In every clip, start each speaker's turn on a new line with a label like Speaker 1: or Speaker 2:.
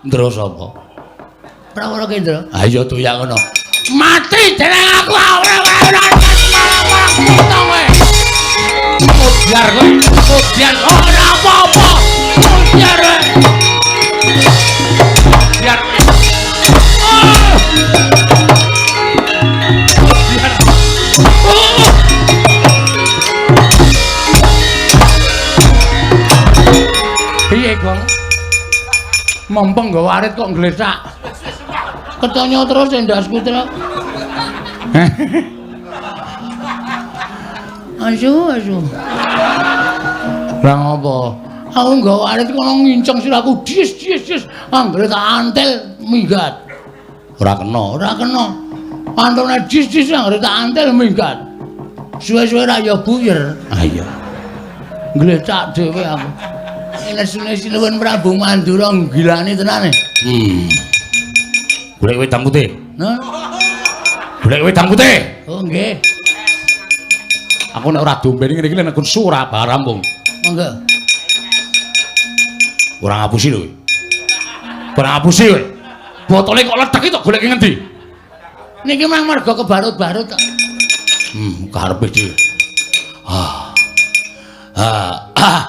Speaker 1: Ndra sapa?
Speaker 2: Prawara Kendra.
Speaker 1: Ha iya doyak ngono. Mati jeneng aku ora ora malah potong kowe. Biar kowe, biar ora apa-apa. Biar kowe. Biar kowe. Biar. Piye, Gong? Mempeng nggawa arit kok ngglesak.
Speaker 2: Ketonyo terus endasku truk. Asu, asu.
Speaker 1: Lah ngopo?
Speaker 2: Aku nggawa arit kono nginceng sirahku dis dis dis. Anggere tak antel minggat.
Speaker 1: Ora kena,
Speaker 2: ora kena. Antone dis dis anggere tak antel minggat. Suwe-suwe ra ya buyer.
Speaker 1: Ah iya.
Speaker 2: Nglecak dhewe aku. Nesune Sinuwun Prabu Mandura nggilani tenane.
Speaker 1: Golek wedang putih.
Speaker 2: Nah.
Speaker 1: Golek wedang putih.
Speaker 2: Oh nggih.
Speaker 1: Aku nek ora dombeni ngene iki nek kunsu ora rampung.
Speaker 2: Monggo.
Speaker 1: Ora ngapusi lho. Ora ngapusi kowe. Botole kok ledek iki tok golek ngendi?
Speaker 2: Niki mang mergo kebarut-barut tok.
Speaker 1: Karepe dhewe. Ah. Ah. Ah.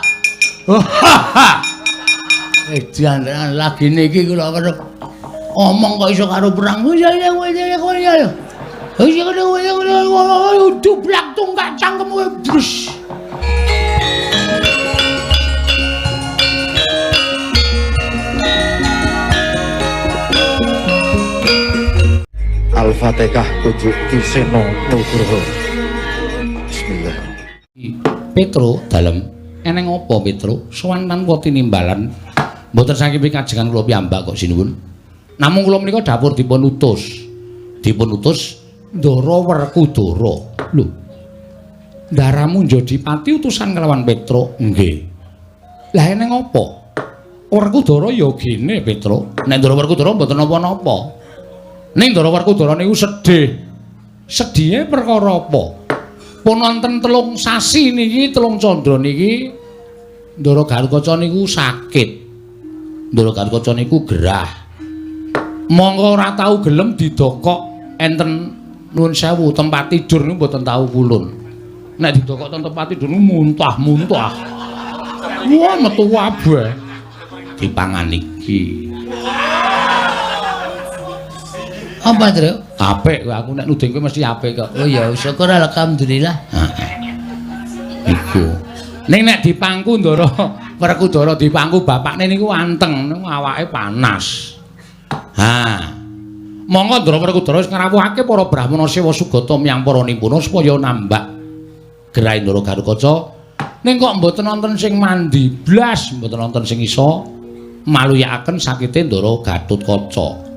Speaker 2: Edan lagi niki kula weruh omong kok iso karo perang. Ya ya ya ya. Dublak tungkak cangkemmu brus.
Speaker 3: Al-Fatihah kujuk Ki Seno Nugroho. Bismillah.
Speaker 1: Petro dalem eneng apa Petro? Sowan tanpa tinimbalan. Mboten saking pikajengan kula piyambak kok sinuwun. Namung kula menika dapur dipun utus. Dipun utus Ndara Werkudara. Lho. Ndaramu Njodipati utusan kelawan Petro. Nggih. Lah eneng apa? Werkudara ya gene Petro. Nek Ndara Werkudara mboten napa-napa. Ning Ndara Werkudara niku sedih. Sedihe perkara apa? Pun wonten 3 sasi niki, 3 candra niki Ndara Gatotkaca niku sakit. Ndara Gatotkaca niku gerah. Mongko ora tau gelem didokok enten nuwun sewu tempat tidur niku mboten tau pulun. Nek didokok ten tempat tidur niku muntah-muntah. Wah metu kabeh. Dipangan iki.
Speaker 2: Apa, Tru?
Speaker 1: Apik kowe, aku nek nuding kowe mesti apik kok.
Speaker 2: Oh ya, syukur alhamdulillah.
Speaker 1: Heeh. Iku. Ning nek dipangku Ndara Werkudara dipangku bapakne niku anteng, niku awake panas. Ha. Monggo Ndara Werkudara wis ngrawuhake para brahmana sewa sugata miyang para nimpuna supaya nambak gerahe Ndara Gatotkaca. Ning kok mboten wonten sing mandi blas, mboten wonten sing iso maluyakaken sakite Ndara Gatotkaca.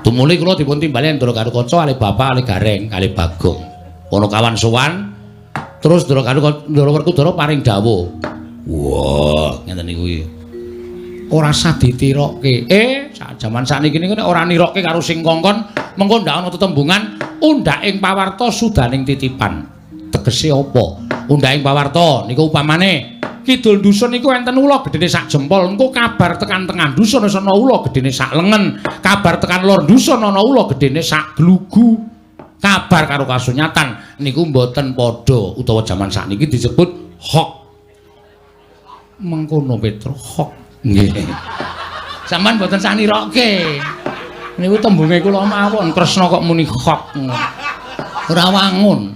Speaker 1: Tumuli kula dipun timbali Ndara Gatotkaca kalih bapak kalih Gareng kalih Bagong. Ana kawan sowan terus Ndara Gatotkaca Ndara Werkudara paring dawuh. Wah, ngeten niku iki. Ora sah ditirokke. Sak jaman sakniki niku nek ora nirokke karo sing kongkon, mengko ndak ana tetembungan undhak ing pawarta sudaning titipan. Tegese apa? Undhak ing pawarta niku upamane kidul dusun niku enten ula gedene sak jempol, engko kabar tekan tengah dusun wis ana ula gedene sak lengen, kabar tekan lor dusun ana ula gedene sak glugu. Kabar karo kasunyatan niku mboten padha, utawa jaman sakniki disebut hok. Mengkono Petro, hok. Nggih.
Speaker 2: Sampeyan mboten sanirokke.
Speaker 1: Niku tembunge kula mawon, Kresna kok muni hok. Ora wangun.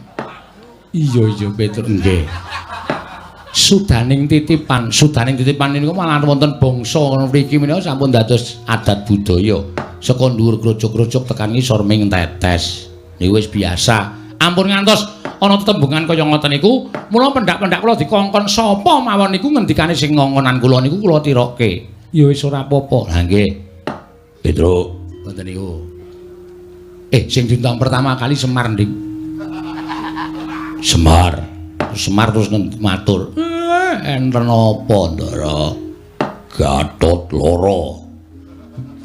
Speaker 1: Iya iya Petro, nggih. Sudaning titipan, sudaning titipan niku malah wonten bangsa ngono mriki menika sampun dados adat budaya. Saka dhuwur krocok-krocok tekan ngisor ming tetes. Niku wis biasa. Ampun ngantos ana tetembungan kaya ngoten niku, mula pendak-pendak kula dikongkon sapa mawon niku ngendikane sing ngongonan kula niku kula tirokke. Ya wis ora apa-apa. Lah nggih. Petro, ngoten niku. Sing diundang pertama kali Semar, Ndik. Semar. Semar terus matur. Enten apa, Ndara? Gatot loro.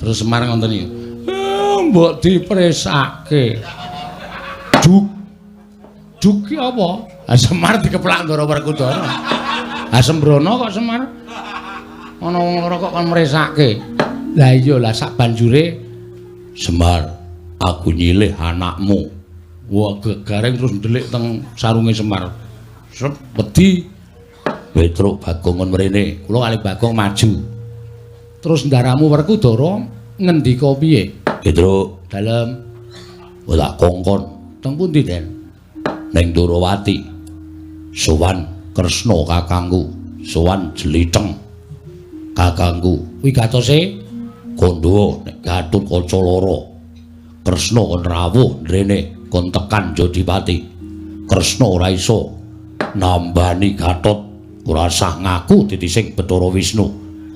Speaker 1: Terus Semar ngoten niku. Mbok dipresake. Juk. Juk ki apa? Ha Semar dikeplak Ndara Werkudara. Ha sembrono kok Semar. Ana wong loro kok kon mresake. Lah iya lah sak banjure Semar, aku nyilih anakmu. Wah, Gareng terus ndelik teng sarunge Semar. Sep wedi. Petruk Bagong kon mrene, kula kalih Bagong maju. Terus ndaramu Werkudara ngendika piye? Petruk, dalem. Ora kongkon. Teng pundi, Den? Ning Ndorowati. Sowan Kresna kakangku, sowan Jlitheng kakangku. Wigatose kandha nek Gatotkaca lara. Kresna kon rawuh mrene kon tekan Jodipati. Kresna ora iso nambani Gatot, ora sah ngaku titising Bathara Wisnu,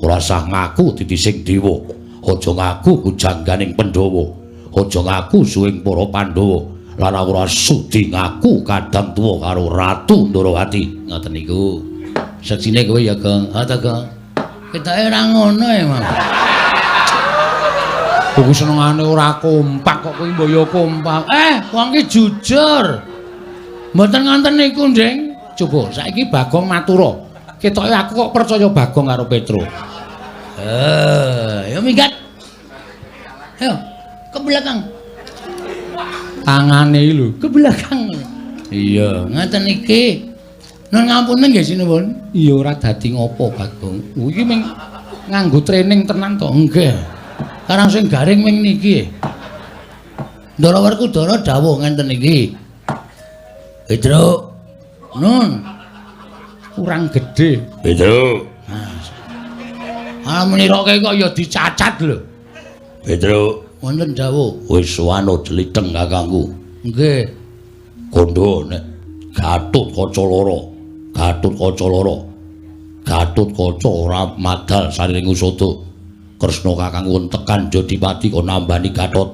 Speaker 1: ora sah ngaku titising dewa, aja ngaku bujangganing Pandhawa, aja ngaku suwing para Pandhawa, lan ora sudi ngaku kadang tuwa karo Ratu Ndorowati.
Speaker 2: Ngoten niku. Seksine kowe ya, Gong. Ha ta, Gong? Ketoke ora ngono ya, Mang.
Speaker 1: Kuwi senengane ora kompak kok kowe mbok ya kompak. Wong ki jujur. Mboten ngonten niku, Nding. Coba saiki Bagong matura. Ketoke aku kok percaya Bagong karo Petro.
Speaker 2: Ya minggat. Ayo, ke belakang.
Speaker 1: Tangane iki lho,
Speaker 2: ke belakang. Iya, ngaten iki. Nun ngapunten nggih sinuwun.
Speaker 1: Iya ora dadi ngopo, Bagong. Iki ming nganggo training tenan to.
Speaker 2: Nggih. Karang sing garing ming niki. Ndara Werkudara dawuh ngenten iki. Petruk. Nun.
Speaker 1: Kurang gedhe.
Speaker 3: Petruk.
Speaker 2: Ah meniroke kok ya dicacat lho.
Speaker 3: Petruk.
Speaker 2: Wonten dawuh.
Speaker 1: Wis wano jlitheng kakangku.
Speaker 2: Nggih.
Speaker 1: Kandha nek Gatotkaca lara, Gatotkaca lara. Gatotkaca ora madal sariring usada. Kresna kakangku tekan Jodipati kok nambani Gatot.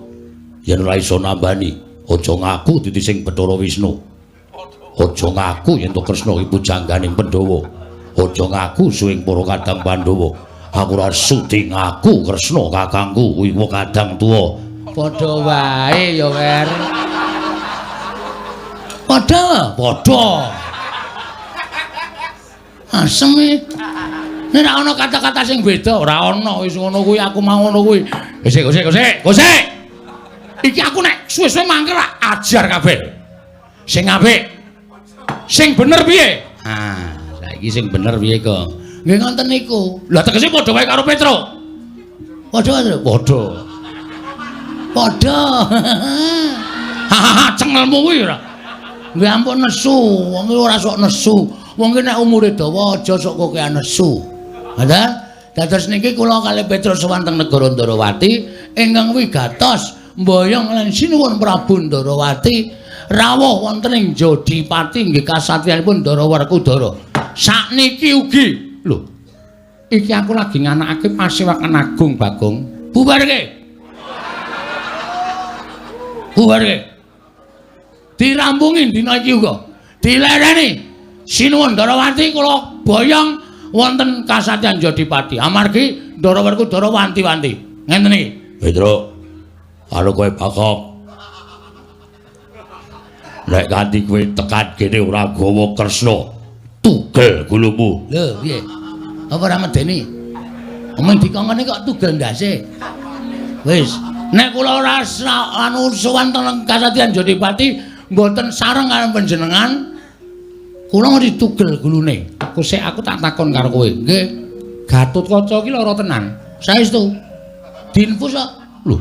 Speaker 1: Yen ora iso nambani, aja ngaku titising Bathara Wisnu. Aja ngaku yen to Kresna iki pujangganing Pandhawa. Aja ngaku suwing para kadang Pandhawa. Aku ora sudi ngaku Kresna kakangku kuwi kadang tuwa.
Speaker 2: Padha wae ya, Wer. Padha,
Speaker 1: padha.
Speaker 2: Asem e. Nek ora ana kata-kata sing beda,
Speaker 1: ora ana wis ngono kuwi aku mau ngono kuwi. Wis wis wis. Iki aku nek suwe-suwe mangkel ajar kabeh. Sing apik. Sing bener piye?
Speaker 2: Ah, saiki sing bener piye kok? Nggih ngoten niku.
Speaker 1: Lah tegese padha wae karo Petro.
Speaker 2: Padha Petro.
Speaker 1: Padha.
Speaker 2: Padha.
Speaker 1: Hahaha, cengelmu kuwi ora.
Speaker 2: Nggih ampun nesu, wong iki ora sok nesu. Wong iki nek umure dawa aja sok kokean nesu. Ngoten? Dados niki kula kalih Petro sowan teng negara Ndorowati ingkang wigatos mboyong lan sinuwun Prabu Ndorowati rawuh wonten ing Jodipati nggih kasatriyanipun Ndara Werkudara.
Speaker 1: Sakniki ugi lho. Iki aku lagi nganakake pasewakan agung Bagong.
Speaker 2: Bubarke. Bubarke.
Speaker 1: Dirampungi dina iki uga. Dilereni. Sinuwun Ndorowati kula boyong wonten kasatriyan Jodipati. Amargi Ndara Werkudara wanti-wanti. Ngenten iki.
Speaker 3: Petro. Karo kowe Bagong. Nek kanthi kowe tekan kene ora gawa Kresna, tugel gulumu.
Speaker 2: Lho, piye? Apa ora medeni? Omong dikongkone kok tugel ndase. Wis,
Speaker 1: nek kula ora anu sowan teng kasatriyan Jodipati mboten sareng karo panjenengan, kula ngerti tugel gulune. Aku sik aku tak takon karo kowe.
Speaker 2: Nggih.
Speaker 1: Gatotkaca iki lara tenan.
Speaker 2: Saestu. Diinfus kok.
Speaker 1: Lho.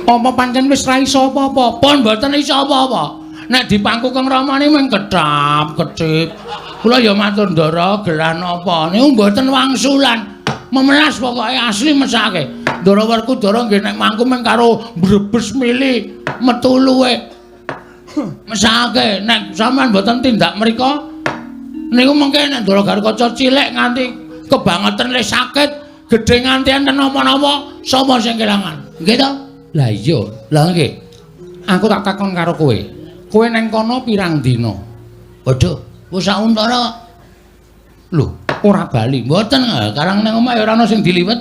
Speaker 1: Apa pancen wis ra iso apa-apa? Pun mboten iso apa-apa. Nek dipangku Kang Ramane mung kedhap kedhip. Kula ya matur Ndara, gerah napa? Niku mboten wangsulan. Memelas pokoke asli mesake. Ndara Werkudara nggih nek mangku mung karo mbrebes mili metu luwe. Mesake nek sampean mboten tindak mriko niku mengke nek Ndara Gatotkaca cilik nganti kebangetan le sakit, gedhe nganti enten napa-napa, sapa sing kelangan?
Speaker 2: Nggih to?
Speaker 1: Lah iya,
Speaker 2: lah nggih.
Speaker 1: Aku tak takon karo kowe. Kowe neng kono pirang dina?
Speaker 2: Waduh, wis sak untara.
Speaker 1: Lho, ora bali.
Speaker 2: Mboten, karang nang omah ya ora ana sing diliwet.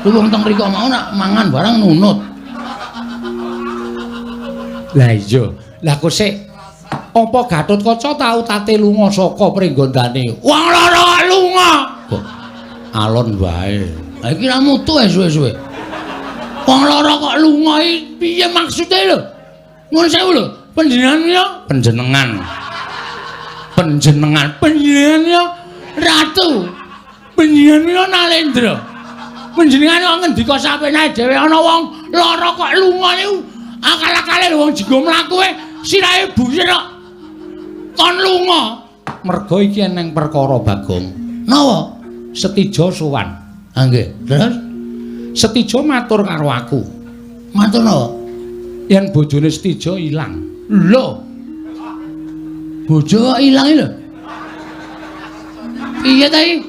Speaker 2: Lho wong teng mriko mau nak mangan barang nunut.
Speaker 1: Lah iya, lah kok sik Apa Gatotkaca tau tate lunga saka pringgondane?
Speaker 2: Wong loro lunga.
Speaker 1: Kok alon wae.
Speaker 2: Ha iki ra mutu ae suwe-suwe. Wong loro kok lunga iki piye maksude lho? Nuwun sewu lho, panjenengan ya
Speaker 1: panjenengan. Panjenengan,
Speaker 2: panjenengan ya ratu. Panjenengan ya Nalendra. Panjenengan kok ngendika sapenake dhewe ana wong loro kok lunga niku akal-akale wong jigo mlaku e sirahe buyir kok kon lunga.
Speaker 1: Merga iki eneng perkara Bagong.
Speaker 2: Napa?
Speaker 1: Setija sowan.
Speaker 2: Ha nggih. Terus
Speaker 1: Setija matur karo aku.
Speaker 2: Matur napa?
Speaker 1: Yen bojone Setija ilang.
Speaker 2: Lho. Bojo kok ilang lho. Piye ta iki?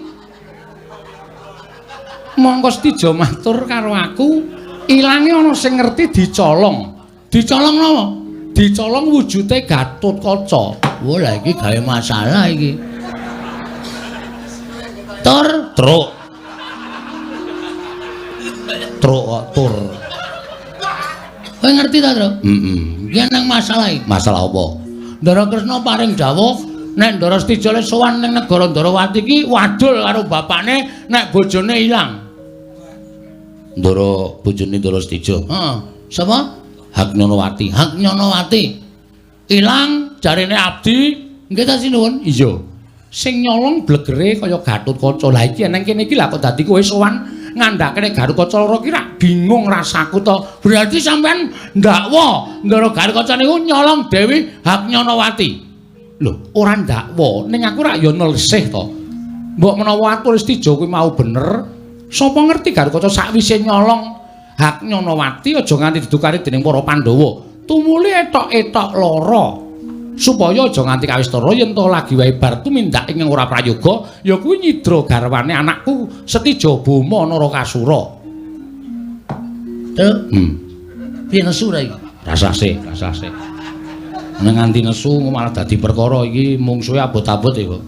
Speaker 1: Mongko Setija matur karo aku, ilange ana sing ngerti dicolong.
Speaker 2: Dicolong napa?
Speaker 1: Dicolong wujude Gatotkaca.
Speaker 2: Wah, lah iki gawe masalah iki. Tur,
Speaker 1: truk. Truk kok tur.
Speaker 2: Kowe ngerti ta, Truk?
Speaker 1: Heeh.
Speaker 2: Iki nang masalah iki.
Speaker 1: Masalah apa?
Speaker 2: Ndara Kresna paring dawuh nek Ndara Setija le sowan ning negara Ndarawati iki wadul karo bapakne nek bojone ilang.
Speaker 1: Ndara bojone Ndara Setija.
Speaker 2: Heeh. Sapa?
Speaker 1: Haknyonowati.
Speaker 2: Haknyonowati. Ilang
Speaker 1: jarene abdi.
Speaker 2: Nggih ta sinuwun?
Speaker 1: Iya. Sing nyolong blegere kaya Gatotkaca. Lah iki eneng kene iki lha kok dadi kowe sowan ngandhakne Gatotkaca loro ki rak bingung rasaku to.
Speaker 2: Berarti sampean ndakwa Ndara Gatotkaca niku nyolong Dewi Haknyonowati.
Speaker 1: Lho, ora ndakwa, ning aku rak ya nelsih to. Mbok menawa atur Setija kuwi mau bener, sapa ngerti Gatotkaca sakwise nyolong Haknyonowati aja nganti didukani dening para Pandhawa. Tumuli etok-etok lara. Supaya aja nganti kawistara yen to lagi wae bar tumindak ing ora prayoga ya kuwi nyidra garwane anakku Setija Boma Narakasura.
Speaker 2: Truk. Piye nesu ra iki?
Speaker 1: Rasah sih, rasah sih. Nek nganti nesu malah dadi perkara iki mungsuhe abot-abot ya, Kok.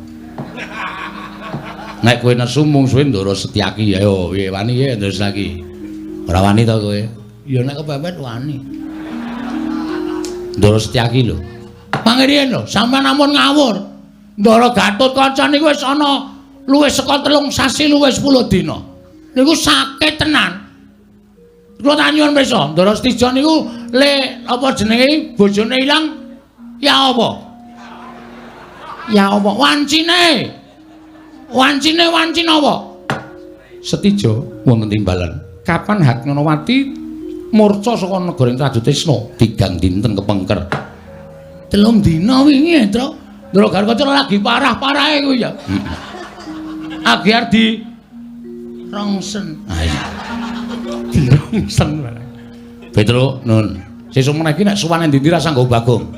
Speaker 1: Nek kowe nesu mungsuhe Ndara Setyaki. Ayo piye wani ya Ndara Setyaki? Ora wani to kowe?
Speaker 2: Ya nek kepepet wani.
Speaker 1: Ndara Setyaki lho.
Speaker 2: Pangirian lho, sampean ampun ngawur. Ndara Gatotkaca niku wis ana luwih saka 3 sasi luwih 10 dina. Niku sakit tenan. Kula tak nyuwun pirsa, Ndara Setija niku le apa jenenge bojone ilang ya apa? Ya apa wancine? Wancine wancine apa?
Speaker 1: Setija wonten timbalan. Kapan Haknyonowati murca saka negara Trajutrisna tigang dinten kepengker.
Speaker 2: 3 dina wingi, Truk. Ndara Gatotkaca lagi parah-parahe kuwi ya. Agi arep di rongsen.
Speaker 1: Ha iya. Dirongsen barang. Petro, nun. Sesuk meneh iki nek sowan endi-endi ra sanggo Bagong.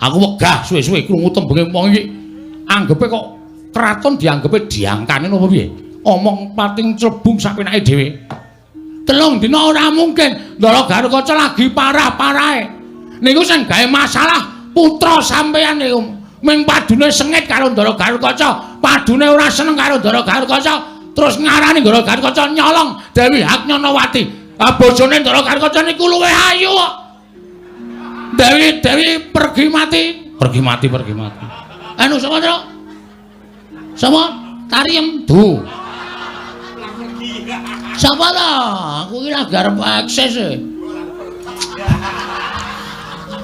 Speaker 1: Aku wegah suwe-suwe krungu tembunge wong iki. Anggepe kok kraton dianggepe diangkane napa piye? Omong pating clebung sak penake dhewe.
Speaker 2: 3 dina ora mungkin. Ndara Gatotkaca lagi parah-parahe. Niku sing gawe masalah putra sampeyan niku ming padune sengit karo Ndara Gatotkaca, padune ora seneng karo Ndara Gatotkaca, terus ngarani Ndara Gatotkaca nyolong Dewi Haknyonowati. Ah bojone Ndara Gatotkaca niku luwih ayu kok. Dewi Dewi pergi mati,
Speaker 1: pergi mati, pergi mati.
Speaker 2: Anu sapa, Truk? Sapa? Tariem Du. Sapa ta? Aku iki lagi arep akses e.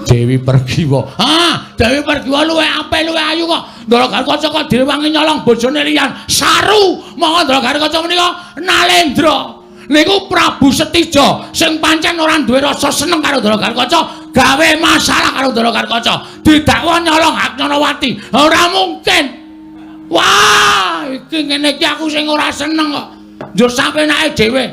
Speaker 1: Dewi Pergiwa.
Speaker 2: Ah, Dewi Pergiwa luwih apik luwih ayu kok. Ndara Gatotkaca kok direwangi nyolong bojone liyan. Saru. Monggo Ndara Gatotkaca menika Nalendra. Niku Prabu Setija sing pancen ora duwe rasa seneng karo Ndara Gatotkaca, gawe masalah karo Ndara Gatotkaca. Didakwa nyolong Haknyonowati. Ora mungkin. Wah, iki ngene iki aku sing ora seneng kok. Njur sapenake dhewe.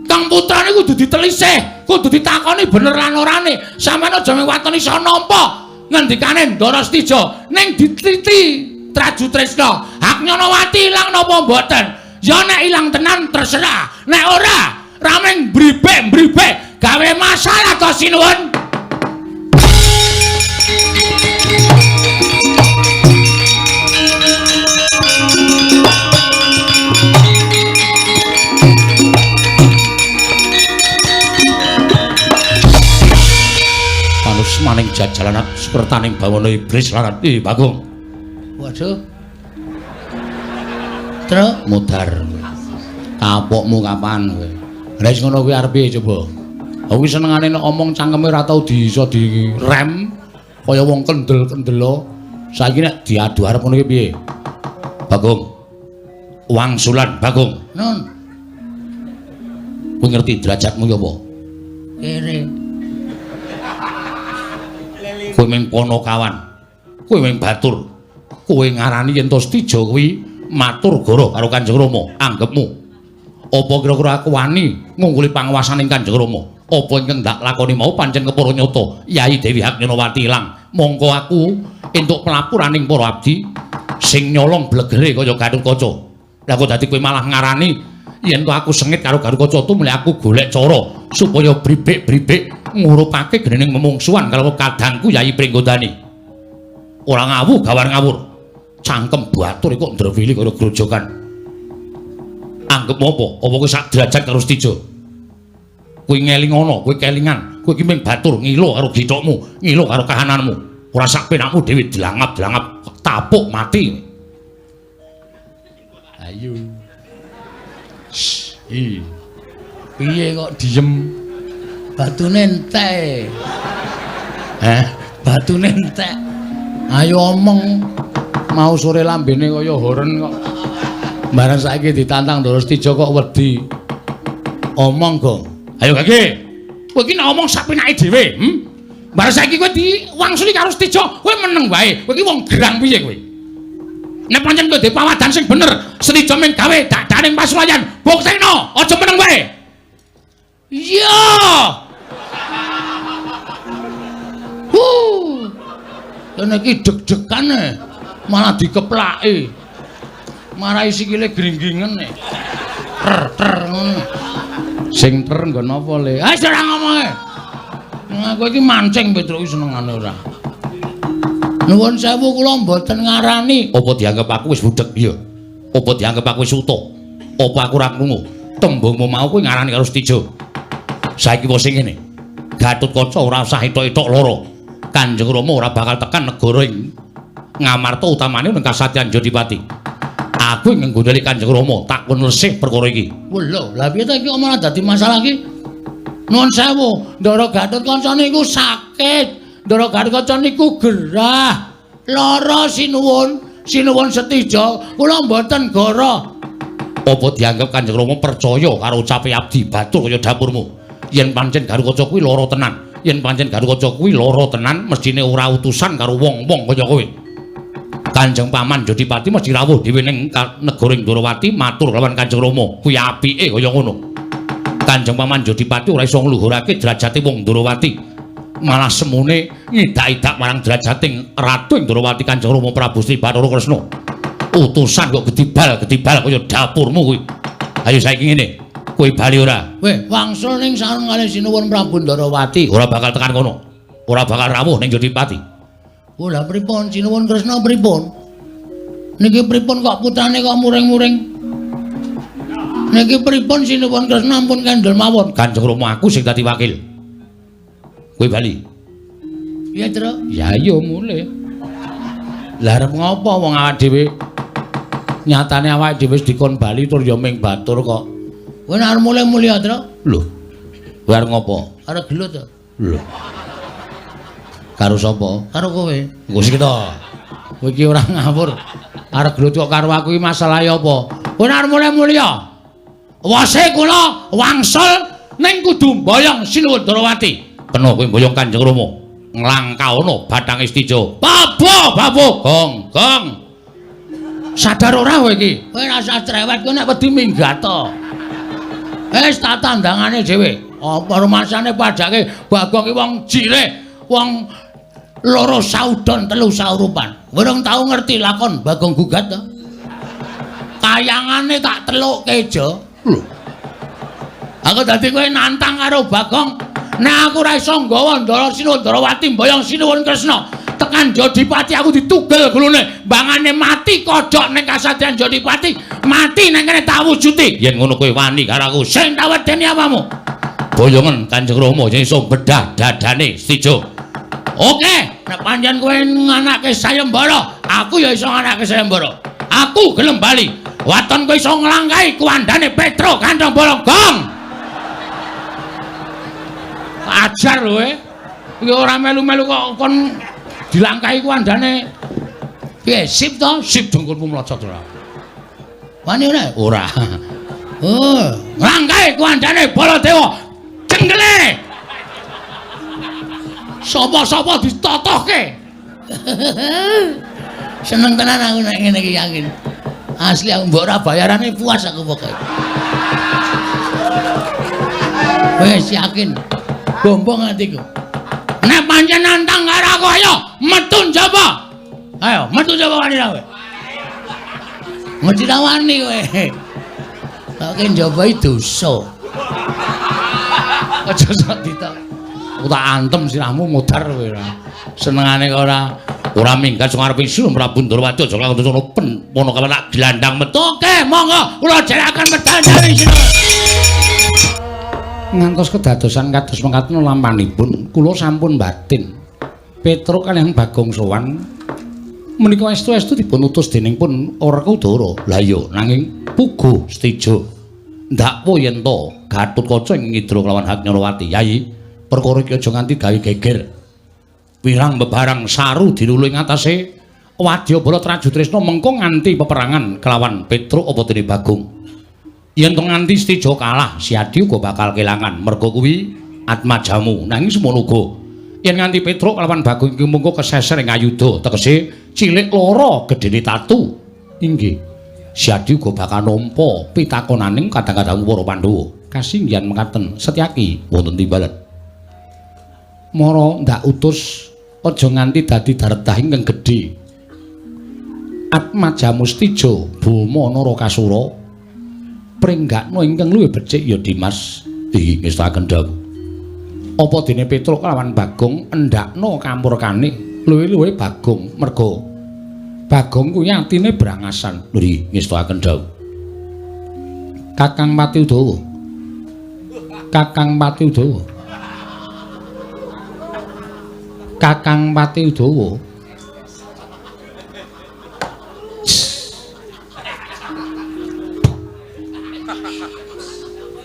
Speaker 2: Kang putra niku kudu ditelisih, kudu ditakoni bener lan orane. Sampeyan aja mung waton iso nampa ngendikane Ndara Setija ning diteliti Trajutrisna. Haknyonowati ilang napa mboten? Ya nek ilang tenan terserah, nek ora rameng bribek-bribek gawe masalah to sinuwun.
Speaker 1: Maning jajalanat sekertaning bawana iblis lanat. Bagong.
Speaker 2: Waduh. Truk
Speaker 1: mudar. Kapokmu kapan kowe? Lah wis ngono kuwi arep piye coba? Aku senengane nek omong cangkeme ora tau iso direm kaya wong kendel-kendelo. Saiki nek diadu arep ngono ki piye? Bagong. Wangsulan Bagong.
Speaker 2: Nun.
Speaker 1: Kowe ngerti derajatmu ya apa?
Speaker 2: Kere.
Speaker 1: Kowe mung ponokawan. Kowe mung batur. Kowe ngarani yen to Setija kuwi matur goro karo Kanjeng Rama, anggepmu. Apa kira-kira aku wani ngungkuli panguwasaning Kanjeng Rama? Apa ingkang ndak lakoni mau pancen kepara nyata Yai Dewi Haknyanawati ilang. Mongko aku entuk pelapuraning para abdi sing nyolong blegere kaya Gatotkaca. Lah kok dadi kowe malah ngarani yen to aku sengit karo Gatotkaca tumle aku golek cara supaya bribik-bribik ngurupake gening memungsuhan karo kadangku Yai Pringgondani. Ora ngawu gawar ngawur. Cangkem batur kok ndrewili kaya grojokan. Anggepmu apa? Apa kowe sak derajat karo Setija? Kowe ngelingono, kowe kelingan, kowe iki mung batur ngilo karo githokmu, ngilo karo kahananmu. Ora sak penakmu dhewe dlangap-dlangap tapuk mati.
Speaker 2: Ayo. Shh. Piye kok diem? Batune entek. Heh, batune entek. Ayo omong. Mau sore lambene kaya horen kok. Bareng saiki ditantang Ndara Setija kok wedi. Omong, Gong.
Speaker 1: Ayo Gage. Kowe iki nek omong sak penake dhewe, Bareng saiki kowe diwangsuli karo Setija, kowe meneng wae. Kowe iki wong gerang piye kowe? Nek pancen kowe duwe pawadan sing bener, Setija mung gawe dadaning pasulayan, buktekno, aja meneng wae.
Speaker 2: Iya. Huh. Kene iki deg-degan e. Malah dikeplaki. Marai sikile gringgingen e. Ter ngono.
Speaker 1: Sing ter nggon apa le?
Speaker 2: Ah ora ngomonge. Aku iki mancing Petruk iki senengane ora. Nuwun sewu kula mboten ngarani.
Speaker 1: Apa dianggep aku wis budheg? Iya. Apa dianggep aku wis utuh? Apa aku ora krungu? Tembungmu mau kuwi ngarani karo Setija. Saiki wis sing ngene. Gatotkaca ora usah etok-etok lara. Kanjeng Rama ora bakal tekan negara ing Ngamarta utamane ning Kasatyan Jodipati. Aku ing nggondheli Kanjeng Rama tak kon lesih perkara iki.
Speaker 2: Lho, lha piye to iki malah dadi masalah iki? Nuwun sewu, Ndara Gatotkaca niku sakit. Ndara Gatotkaca niku gerah. Lara sinuwun, sinuwun Setija, kula mboten goro.
Speaker 1: Apa dianggep Kanjeng Rama percaya karo ucape abdi batur kaya dapurmu? Yen pancen Gatotkaca kuwi lara tenan, yen pancen Gatotkaca kuwi lara tenan, mesthine ora utusan karo wong-wong kaya kowe. Kanjeng Paman Jodipati mesti rawuh dhewe ning negara Ndorowati matur lawan Kanjeng Rama. Kuwi apike kaya ngono. Kanjeng Paman Jodipati ora iso ngluhurake derajate wong Ndorowati. Malah semune ngidak-idak marang derajate Ratu Ndorowati Kanjeng Rama Prabu Sri Bathara Kresna. Utusan kok gedibal-gedibal kaya dapurmu kuwi. Ayo saiki ngene, kowe bali ora?
Speaker 2: Weh, wangsul ning sareng kalih sinuwun Prabu Ndorowati.
Speaker 1: Ora bakal tekan kono. Ora bakal rawuh ning Jodipati.
Speaker 2: Oh lah pripun sinuwun Kresna pripun? Niki pripun kok putrane kok muring-muring? Niki pripun sinuwun Kresna ampun kendel mawon.
Speaker 1: Kanjeng Rama aku sing dadi wakil. Kowe bali.
Speaker 2: Piye, Tru?
Speaker 1: Ya iya mulih. Lah arep ngopo wong awak dhewe? Nyatane awake dhewe wis dikon bali tur ya ming batur kok.
Speaker 2: Kowe nek arep mulih mulih, Tru.
Speaker 1: Lho. Kowe arep ngopo?
Speaker 2: Arep gelut to.
Speaker 1: Lho. Karo sapa?
Speaker 2: Karo kowe.
Speaker 1: Engko sik to. Kowe iki ora ngawur. Arep gelut kok karo aku iki masalahe apa?
Speaker 2: Kowe arep mulih-mulih.
Speaker 1: Wase kula wangsul ning kudu mboyong Sinuwun Ndorowati. Kena kowe mboyong Kanjeng Rama. Nglangkaono bathange Setija. Babo, babo, gong, gong.
Speaker 2: Sadar ora kowe iki? Kowe ora usah cerewet, kowe nek wedi minggat to. Wis tak tandangane dhewe. Apa rumasane padake Bagong ki wong jireh, wong loro saudon telu saurupan. Urung tau ngerti lakon Bagong gugat to. Kayangane tak telukke jo. Lho. Aku dadi kowe nantang karo Bagong. Nek aku ora iso nggawa Ndara Sinuwun Ndorowati mboyong Sinuwun Kresna, tekan Jodipati aku ditugel gulune, mbangane mati kodhok ning kasatriyan Jodipati, mati nang kene tak wujuti.
Speaker 1: Yen ngono kowe wani karo aku,
Speaker 2: sing tak wedeni apamu?
Speaker 1: Boyongen Kanjeng Rama yen iso bedah dadane Setija.
Speaker 2: Oke, nek pancen kowe nganake sayembara, aku ya iso nganake sayembara. Aku gelem bali. Waton kowe iso nglangkahi kuwandane Petruk Kantong Bolong. Gong. Ajar lho kowe. Iki ora melu-melu kok kon dilangkahi kuwandane. Piye, sip to? Sip dengkulmu mlocot ora. Wani ora? Ora. Oh, nglangkahi kuwandane Baladewa. Cenggele. Sapa-sapa ditotohke. Seneng tenan aku nek ngene iki yakin. Asli aku mbok ora bayarane puas aku pokoke. Wis yakin. Bombong atiku. Nek pancen nantang karo aku ayo metu njaba. Ayo metu njaba wani ra kowe. Mesti ra wani kowe. Kok njaba iki dosa.
Speaker 1: Aja sok ditok. Aku tak antem sirahmu modar kowe ora. Senengane kok ora minggat sing arep isu Prabu Ndorowati aja kang ngono pen pono kawan gelandang metu.
Speaker 2: Oke, monggo kula jeraken medal dari sini.
Speaker 1: Ngantos kedadosan kados mekaten lampanipun kula sampun batin. Petruk kaliyan Bagong sowan menika estu-estu dipun utus dening pun Werkudara. Lah iya, nanging puguh Setija ndakwa yen to Gatotkaca ing ngidra kelawan Haknyarawati. Yayi, perkara iki aja nganti gawe geger. Wirang bebarang saru dilulu ing atase wadyabala Trajutresna mengko nganti peperangan kelawan Petruk apa dene Bagong. Yen to nganti Setija kalah, Siadi uga bakal kelangan merga kuwi atmajamu. Nanging semono uga yen nganti Petruk kelawan Bagong iki mengko keseser ing ayuda, tegese cilik lara gedene tatu. Inggih. Siadi uga bakal nampa pitakonaning kadang-kadang para Pandhawa. Kasinggihan mekaten Setyaki wonten timbalan. Mara ndak utus aja nganti dadi dardah ingkang gedhe. Atmajamu Setija Boma Narakasura pringgakna ingkang luwih becik ya Dimas. Inggih ngestakaken dawuh. Apa dene Petruk kelawan Bagong endakna kamurkane luwih-luwih Bagong merga Bagong kuwi atine brangasan. Nggih ngestakaken dawuh. Kakang Pati Udawa. Kakang Pati Udawa. Kakang Pati Udawa.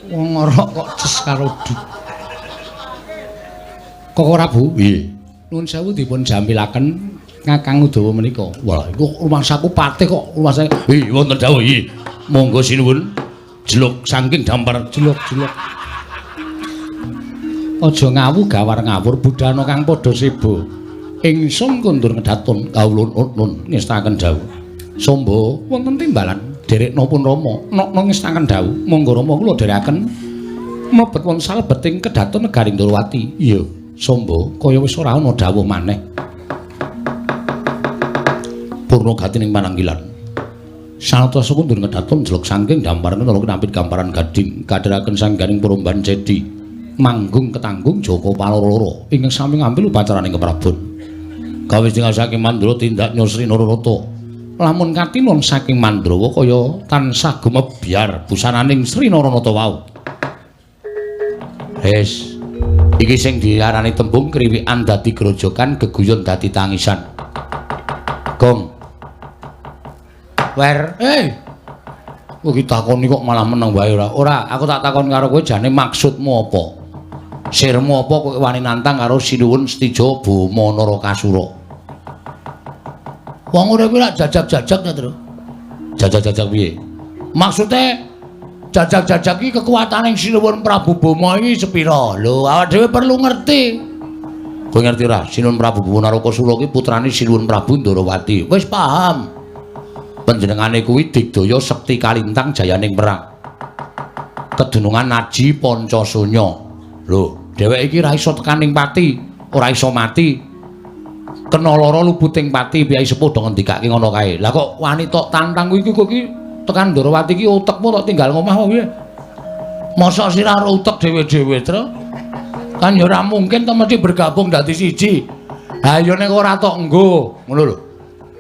Speaker 1: Wong ngorok kok ces karo duk. Kok ora Bu? Nggih. Nuwun sewu dipun jampilaken Kakang Udawa menika. Wah, iku rumangsaku patih kok rumangsane.
Speaker 3: Nggih, wonten dawuh nggih. Monggo sinuwun. Jeluk saking dampar
Speaker 1: jeluk-jeluk. Aja ngawu gawar ngawur budana kang padha seba. Ingsun kundur ngedaton kawula nun ngestakaken dawuh. Somba wonten timbalan derekna pun Rama nokna ngestakaken dawuh. Monggo Rama kula dherekaken mlebet wonten salebeting kedaton negari Ndorowati. Iya, Somba kaya wis ora ana dawuh maneh.
Speaker 3: Purna gatining pananggilan. Sanata kundur ngedaton jelek saking dampar kena nampit gamparan gading kadheraken sangganing peromban cedi.
Speaker 1: Manggung ketanggung Joko Paloro ingkang sami ngambil upacaraning keprabon.
Speaker 3: Kawis tinggal saking Mandra tindak Nyosri Nararata.
Speaker 1: Lamun katinon saking Mandrawa kaya tansah gumebyar busananing Sri Naranata wau.
Speaker 2: Wis, iki sing diarani tembung kriwikan dadi grojokan, geguyon dadi tangisan. Gong. Wer, kowe iki takoni kok malah meneng wae ora? Ora, aku tak takon karo kowe jane maksudmu apa? Sirmu apa kowe wani nantang karo Sinuwun Setija Boma Narakasura? Wong urip kuwi lak jajak-jajak ta, Tru? Jajak-jajak piye? Maksude jajak-jajak iki kekuatane Sinuwun Prabu Boma iki sepira? Lho, awak dhewe perlu ngerti. Kowe ngerti ora? Sinuwun Prabu Boma Narakasura iki putrane Sinuwun Prabu Ndorowati. Wis paham. Panjenengane kuwi digdaya sekti kalintang jayaning perang. Kedunungan aji Pancasunya. Lho, dheweke iki ora iso tekaning pati, ora iso mati. Kena lara luputing pati, piyai sepuh do ngendikake ngono kae. Lah kok wani tok tantang kuwi iki kowe iki tekan Ndorowati iki utekmu tok tinggal ngomah apa piye? Mosok sira ora utek dhewe-dhewe, Tru? Kan ya ora mungkin to mesti bergabung dadi siji. Ha ya nek ora tok nggo, ngono lho.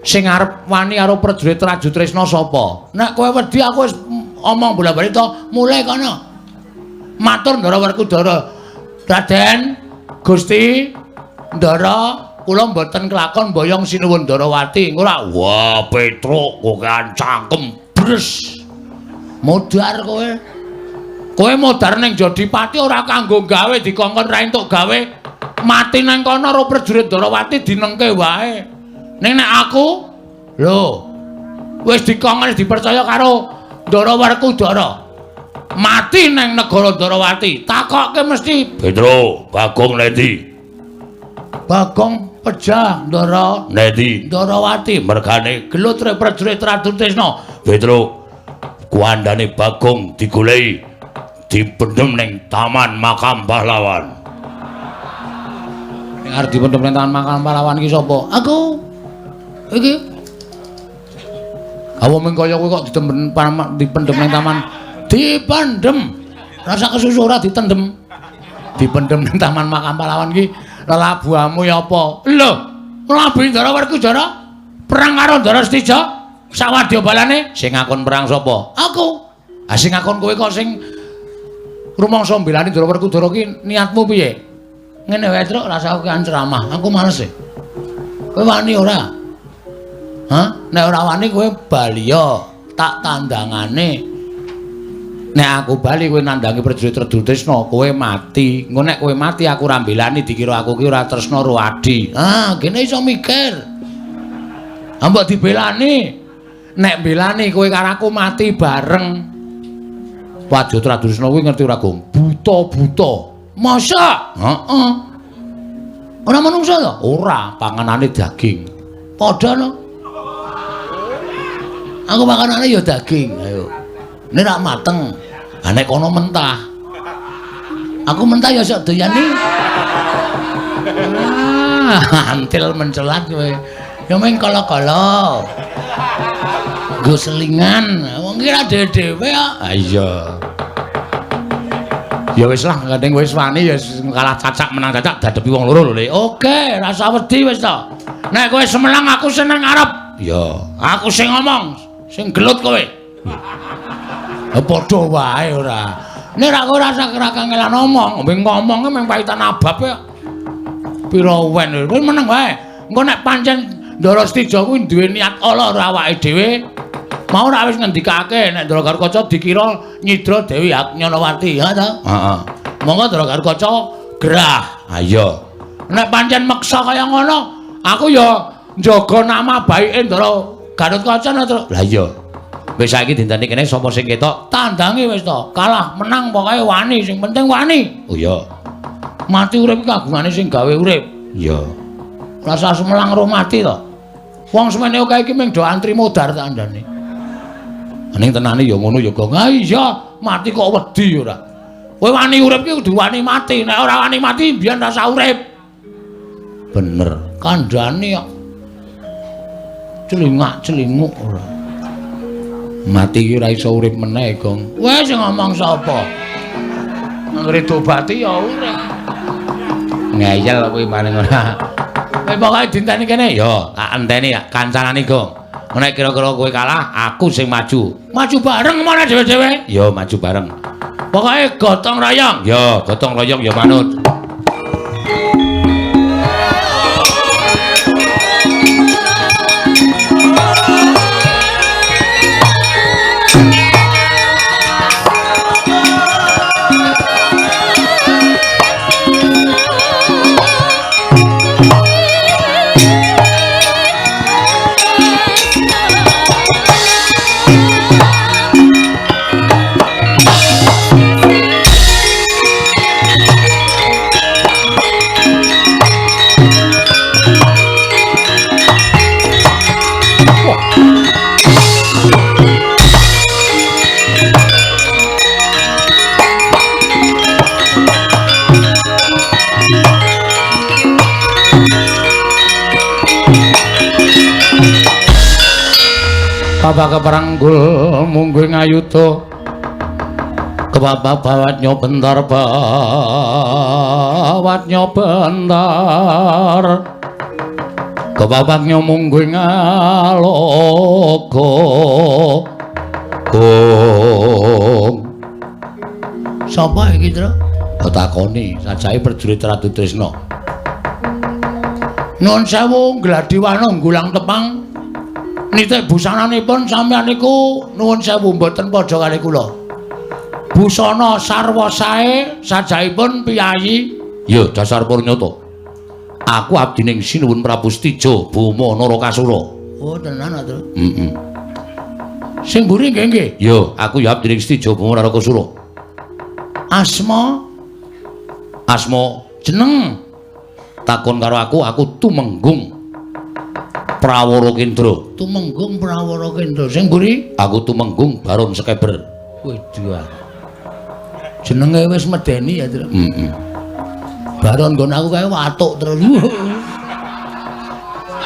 Speaker 2: Sing arep wani karo prajurit Trajutresna sapa? Nek kowe wedi aku wis omong bola-bali to, mulai kono. Matur Ndara Werkudara. Raden, Gusti,
Speaker 1: Ndara, kula mboten kelakon boyong Sinuwun Ndarawati. Ora. Wah, Petruk kokean cangkem bres. Modar kowe. Kowe modar ning Jodipati ora kanggo gawe dikongkon ra entuk gawe. Mati nang kono karo prajurit Ndarawati dinengke wae. Ning nek aku lho wis dikongkon dipercaya karo Ndara Werkudara. Mati nang negara Ndarawati, takokke mesti
Speaker 3: Petruk, Bagong nendi?
Speaker 1: Bagong pejah Ndara
Speaker 3: nendi?
Speaker 1: Ndarawati
Speaker 3: mergane
Speaker 1: gelut prajurit Ratu Tresna.
Speaker 3: Petruk, kuandane Bagong digoleki dipendhem ning Taman Makam Pahlawan.
Speaker 1: Ning arep dipendhem ning Taman Makam Pahlawan iki sapa? Aku. Iki. Awa mung kaya kowe kok dipendhem ning taman. Dipendhem. Rasa kesusu ora ditendhem. Dipendhem ning Taman Makam Pahlawan iki lelabuhamu ya apa? Lho, mlabu Ndara Werkudara perang karo Ndara Setija sawadya balane sing ngakon perang sapa? Aku. Ah sing ngakon kowe kok sing rumangsa mbelani Ndara Werkudara ki niatmu piye? Ngene wae, Truk, rasa aku kan ceramah. Aku males e. Kowe wani ora? Hah? Nek ora wani kowe bali ya, tak tandangane. Nek aku bali kowe nandangi prajurit Tresna, kowe mati. Engko nek kowe mati aku ora mbelani dikira aku ki ora tresna karo adi. Ah, kene iso mikir. Ah mbok dibelani. Nek mbelani kowe karo aku mati bareng. Wajah Tresna kuwi ngerti ora, Gong? Buta-buta. Masa? Heeh. Ora manungsa to? Ora, panganane daging. Padha no. Aku makanane ya daging, ayo. Nek rak mateng. Ha nek kono mentah. Aku mentah ya sok doyani. Ah, antil mencelat kowe. Ya mung kala-kala. Nggo selingan. Wong ki ra dhewe-dhewe kok.
Speaker 3: Ha iya.
Speaker 1: Ya wis lah, gandeng wis wani ya kalah cacak menang cacak dadepi wong loro lho, Le. Oke, rasa wedi wis to. Nek kowe semenang aku seneng arep.
Speaker 3: Iya,
Speaker 1: aku sing ngomong, sing gelut kowe. Ya padha wae ora. Nek ra kowe rasa kangelan ngomong, ngomong mung paitan abab ya. Pira wen kowe meneng wae. Engko nek pancen Ndara Setija kuwi duwe niat ala ora awake dhewe. Mau ora wis ngendikake nek Ndara Garukaca dikira nyidra Dewi Nyanawati, ha ta?
Speaker 3: Heeh.
Speaker 1: Monggo Ndara Garukaca gerah.
Speaker 3: Ha iya.
Speaker 1: Nek pancen meksa kaya ngono, aku ya njaga nama baike Ndara Garukaca to.
Speaker 3: Lah iya. Wis saiki dinteni kene sapa sing ketok?
Speaker 1: Tandangi wis to. Kalah menang pokoke wani, sing penting wani.
Speaker 3: Oh iya.
Speaker 1: Mati urip iki kagungane sing gawe urip.
Speaker 3: Iya.
Speaker 1: Rasa semelang roh mati to. Wong semene akeh iki mung do antri modar tak andane.
Speaker 3: Ning tenane ya ngono ya, Gong.
Speaker 1: Ha iya, mati kok wedi ora. Kowe wani urip ki kudu wani mati. Nek ora wani mati mbiyen rasa urip.
Speaker 3: Bener.
Speaker 1: Kandhane kok. Celingak-celinguk ora.
Speaker 3: Mati ki ora iso urip meneh, Gong.
Speaker 1: Wes sing ngomong sapa? Anggere dobati ya urip.
Speaker 3: Ngeyel kowe paling ora.
Speaker 1: Kowe pokoke dinteni kene
Speaker 3: ya, tak enteni ya kancanane, Gong. Nek kira-kira kowe kalah, aku sing maju.
Speaker 1: Maju bareng mana dhewe-dhewe?
Speaker 3: Ya, maju bareng.
Speaker 1: Pokoke gotong royong.
Speaker 3: Ya, gotong royong ya manut.
Speaker 1: Bapak keperanggul mungguh ngayuda kebabak bawatnya bentar bawatnya bentar kebabaknya mungguh ngalogo gong. Sapa iki, Tru?
Speaker 3: Takoni sajae prajurit Ratu Tresna.
Speaker 2: Nuwun sewu Gladiwana Gulang Tepang. Nitik busananipun sampeyan niku nuwun sewu mboten padha kali kula. Busana sarwa sae sajaipun piyayi.
Speaker 3: Ya dasar purnyata. Aku abdining Sinuwun Prabu Setija Boma Narakasura.
Speaker 2: Oh tenan ta, Tru?
Speaker 3: Heeh.
Speaker 2: Sing mburi nggih nggih.
Speaker 3: Ya, aku ya abdining Setija Boma Narakasura.
Speaker 2: Asma
Speaker 3: Asma
Speaker 2: jeneng
Speaker 3: takon karo aku, aku Tumenggung Prawara Kendra.
Speaker 2: Tumenggung Prawara Kendra. Sing mburi?
Speaker 3: Aku Tumenggung Baron Sekeber.
Speaker 2: Waduh. Jenenge wis medeni ya, Tru.
Speaker 3: Heeh.
Speaker 2: Baron nggon aku kae watuk terus.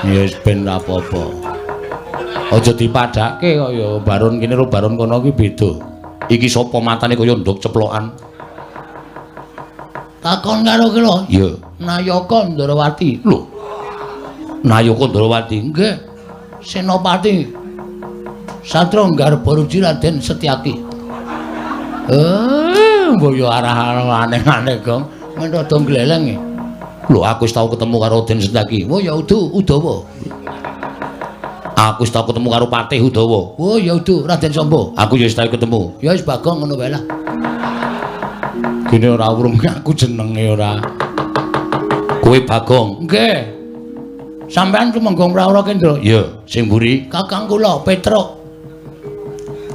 Speaker 1: Ya wis ben ra apa-apa. Aja dipadhake kok ya baron kene karo baron kono ki beda.
Speaker 3: Iki sapa matane kaya ndok ceplokan?
Speaker 2: Takon karo ki lho.
Speaker 3: Iya.
Speaker 2: Nayaka Ndrawati.
Speaker 3: Lho. Nayaka Ndrawati.
Speaker 2: Nggih. Senopati Satra Garbaruji Raden Setyaki. Mbok yo arah aneh-aneh, Gong. Men rada gleleng.
Speaker 3: Lho, aku wis tau ketemu karo Raden Setyaki.
Speaker 2: Oh ya udu Udawa.
Speaker 3: Aku wis tau ketemu karo Patih Udawa.
Speaker 2: Oh ya udu Raden Samba.
Speaker 3: Aku ya wis tau ketemu.
Speaker 2: Ya wis Bagong ngono wae lah.
Speaker 1: Gene ora urung aku jenenge ora.
Speaker 3: Kowe Bagong.
Speaker 2: Nggih. Sampeyan Tumenggung Prawara Kendra?
Speaker 3: Iya, sing mburi
Speaker 2: kakang kula Petruk.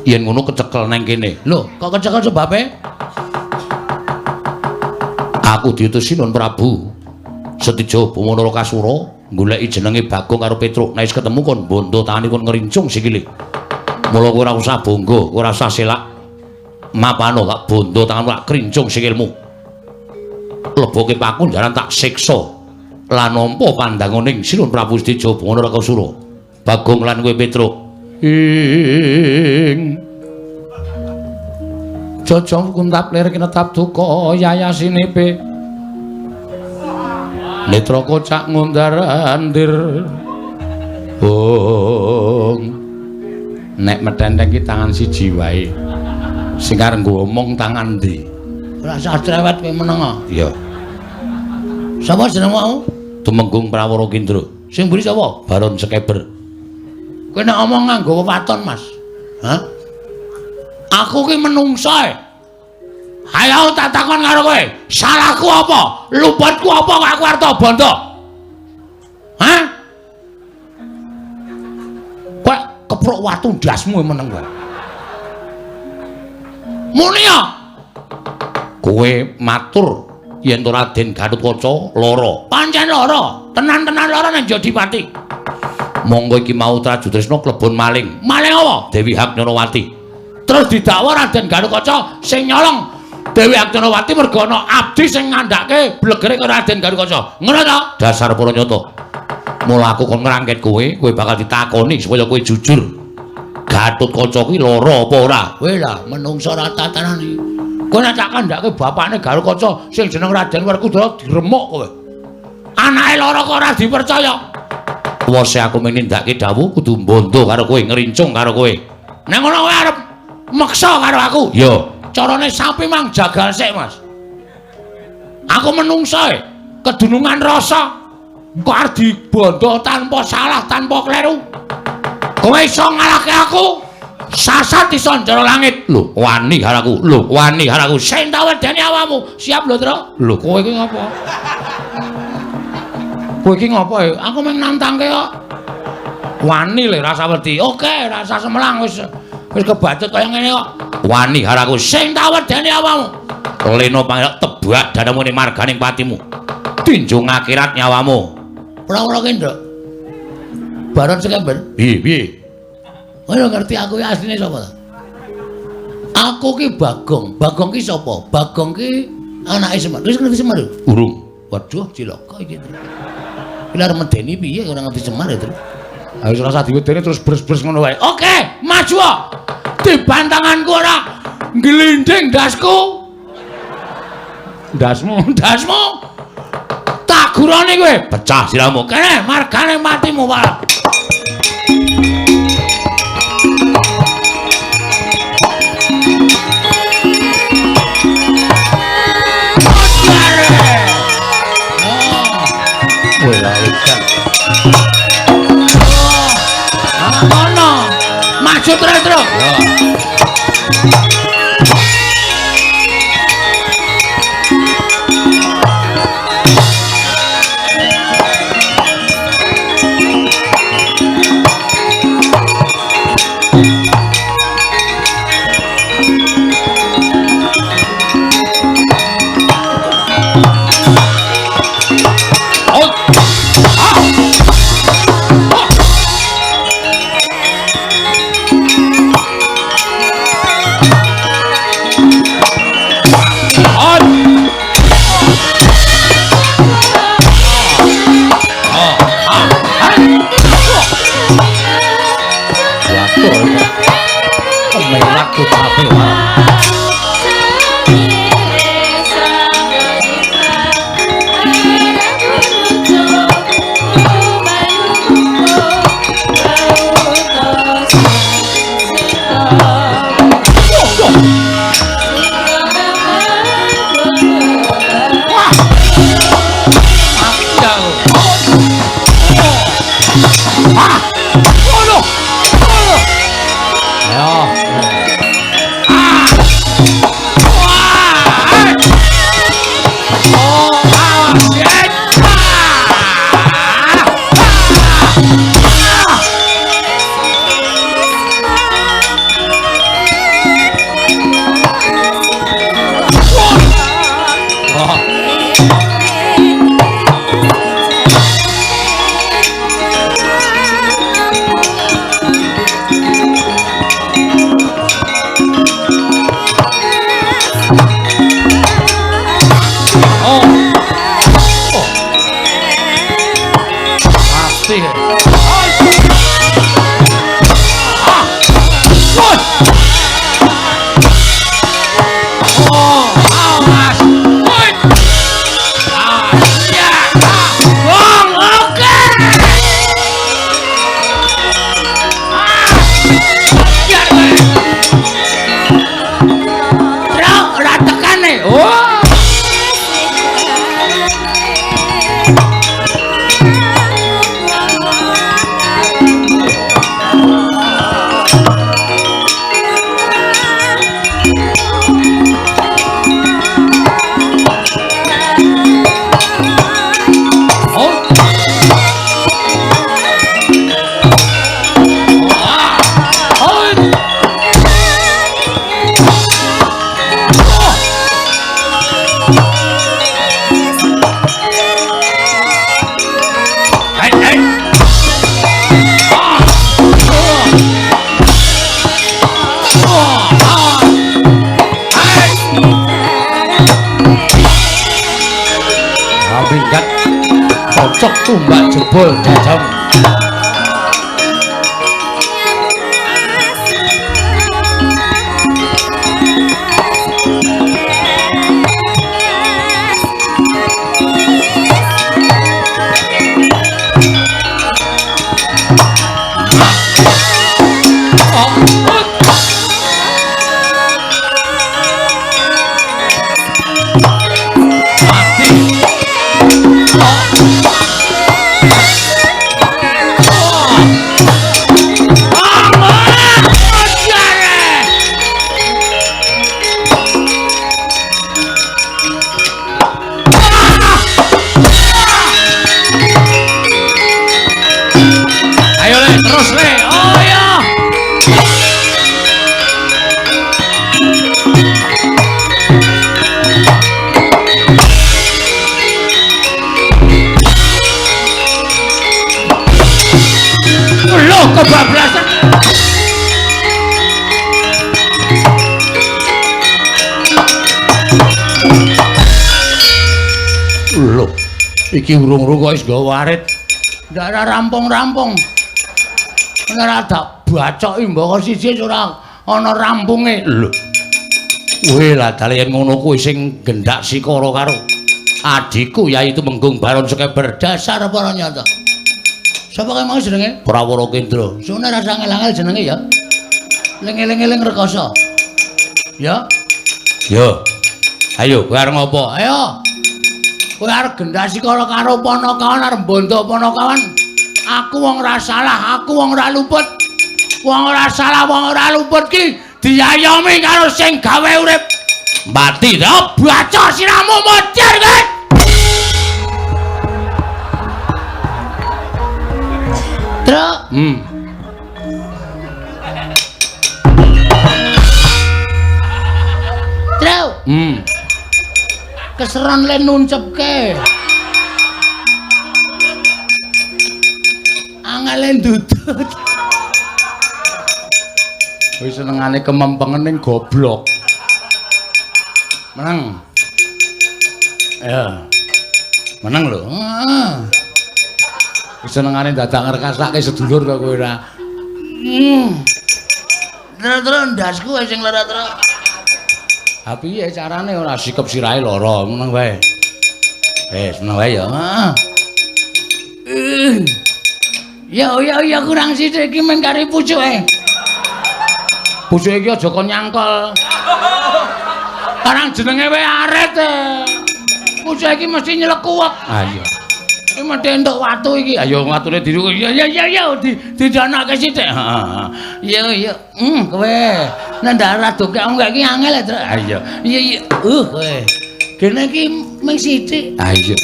Speaker 3: Yen ngono kecekel nang kene.
Speaker 2: Lho, kok kecekel sebabe?
Speaker 3: Aku diutus Sinuwun Prabu Setija Boma Narakasura goleki jenenge Bagong karo Petruk. Nek wis ketemu kon bondo tangane kon ngrincung sikile. Mula kowe ora usah bangga, kowe ora usah selak. Mapano tak bondo tanganmu tak krincung sikilmu. Leboke paku jaran tak siksa. Lan nampa pandanganing Sinuwun Prabu Setija Boma Narakasura. Bagong lan kowe Petruk.
Speaker 1: Ing Jojong kuntap lir kinetap duka yayasinipe. Netra kocak ngundar-andir. Ong. Nek metenteng ki tangan siji wae. Sing arep nggo omong tangan ndi?
Speaker 2: Ora usah cerewet kowe meneng.
Speaker 3: Iya.
Speaker 2: Sapa jeneng mau?
Speaker 3: Tumenggung Prawara Kendra.
Speaker 2: Sing mburi sapa?
Speaker 3: Baron Sekeber.
Speaker 2: Kowe nek omong nganggo wewaton, Mas. Hah? Aku ki menungso e. Ayo tak takon karo kowe. Salahku apa? Luputku apa kok aku arep bondo? Hah? Kowe keprok watu ndasmu meneng kowe. Muni ya.
Speaker 3: Kowe matur yen to Raden Gatotkaca lara.
Speaker 2: Pancen lara, tenan-tenan lara nang Jodipati.
Speaker 3: Monggo iki mau Trajutrisna klebon maling.
Speaker 2: Maling apa?
Speaker 3: Dewi Haknyanawati.
Speaker 2: Terus didakwa Raden Gatotkaca sing nyolong Dewi Haknyanawati mergo ana abdi sing ngandhake blegere karo Raden Gatotkaca. Ngono ta?
Speaker 3: Dasar para nyata. Mula aku kon ngrangket kowe, kowe bakal ditakoni supaya kowe jujur. Gatotkaca kuwi lara apa ora?
Speaker 2: Kowe lah menungso ora tatanan iki. Kowe nek tak kandhake bapakne Gatotkaca sing jeneng Raden Werkudara diremuk kowe. Anake lara kok ora dipercaya.
Speaker 3: Wose aku menindakake dawuh kudu mbondo karo kowe, ngrincung karo kowe.
Speaker 2: Nek ngono kowe arep meksa karo aku.
Speaker 3: Iya.
Speaker 2: Carane sapi mang jagal sik, Mas. Aku menungso e, kedunungan rasa. Kok arep dibondo tanpa salah, tanpa kleru. Kowe iso ngalahke aku? Sasat iso njero langit.
Speaker 3: Lho, wani karo aku. Lho, wani karo aku.
Speaker 2: Sing tak wedeni awakmu. Siap lho, Tru.
Speaker 1: Lho, kowe iki ngopo? Kowe iki ngopo e?
Speaker 2: Aku mung nantangke kok.
Speaker 1: Wani le rasa wedi.
Speaker 2: Oke, rasa semelang wis wis kebacut kaya ngene kok.
Speaker 3: Wani karo aku.
Speaker 2: Sing tak wedeni awakmu.
Speaker 3: Lena pangerak tebak dadamu ning marganing patimu. Tinjung akhirat nyawamu.
Speaker 2: Ora-ora Kendra. Baron Sekember.
Speaker 3: Piye, piye?
Speaker 2: Kowe ngerti aku ki asline sapa ta? Aku ki Bagong. Bagong ki sapa? Bagong ki anake Semar. Wis ngerti Semar?
Speaker 3: Urung.
Speaker 2: Waduh, cilaka iki. Iki arep medeni piye ora ngerti Semar ya, Tru.
Speaker 1: Ayo ora usah diwedeni terus bres-bres ngono wae.
Speaker 2: Oke, maju. Dibantanganku ora glinding ndasku.
Speaker 1: Ndasmu,
Speaker 2: ndasmu. Tak gurane kowe,
Speaker 3: pecah sirahmu.
Speaker 2: Kene margane matimu, Pak.
Speaker 3: Wela edan.
Speaker 1: Petruk. Ya. Cocok tumbak jebol jajam. Kebablasan. Loh, iki urung-urung kok wis nggawa arit. Ndak ora rampung-rampung. Ora tak bacoki mbaka siji ora ana rampunge. Lho. Weh, lah dale yen ngono kuwi sing gendak sikara karo adhiku yaitu Menggung Baron Sekeber. Dasar para nyata. Sapa kae mau jenenge? Prawara Kendra. Sune rasa angel-angel jenenge ya. Ling-eling-eling rekoso. Ya. Yo. Ayo, kowe arep ngopo? Ayo. Kowe arep gendhasi karo karo Panakawan arep mbondo Panakawan. Aku wong ora salah, aku wong ora luput. Wong ora salah, wong ora luput ki diayomi karo sing gawe urip. Mati to, baca siramu modar kowe.
Speaker 2: Truk. Truk. Keseron le nuncepke. Angele ndudut.
Speaker 1: Wis senengane kemempengen ning goblok. Meneng. Ya. Meneng lho. Heeh. Wis senengane dadak ngrekasake sedulur kok kowe ora.
Speaker 2: Truk-truk ndasku sing lara truk.
Speaker 1: Ha piye carane ora sikep sirahe lara, meneng wae. Wis, meneng wae ya.
Speaker 2: Heeh. Ya ya ya kurang sithik iki mung kari pucuke.
Speaker 1: Pucuke iki aja kon nyangkol. Karang jenenge wae arit. Pucuke iki mesti nyelekuwek. Ha iya. Iki mesti entuk watu iki. Ayo watune diru. Ya ya ya ya didanake sithik. Heeh.
Speaker 2: Iya iya. Kowe nek ndak ora dokek wong iki angel ya, Truk.
Speaker 1: Ha iya.
Speaker 2: Iya iya. Kowe. Dene iki mung sithik.
Speaker 1: Ha iya.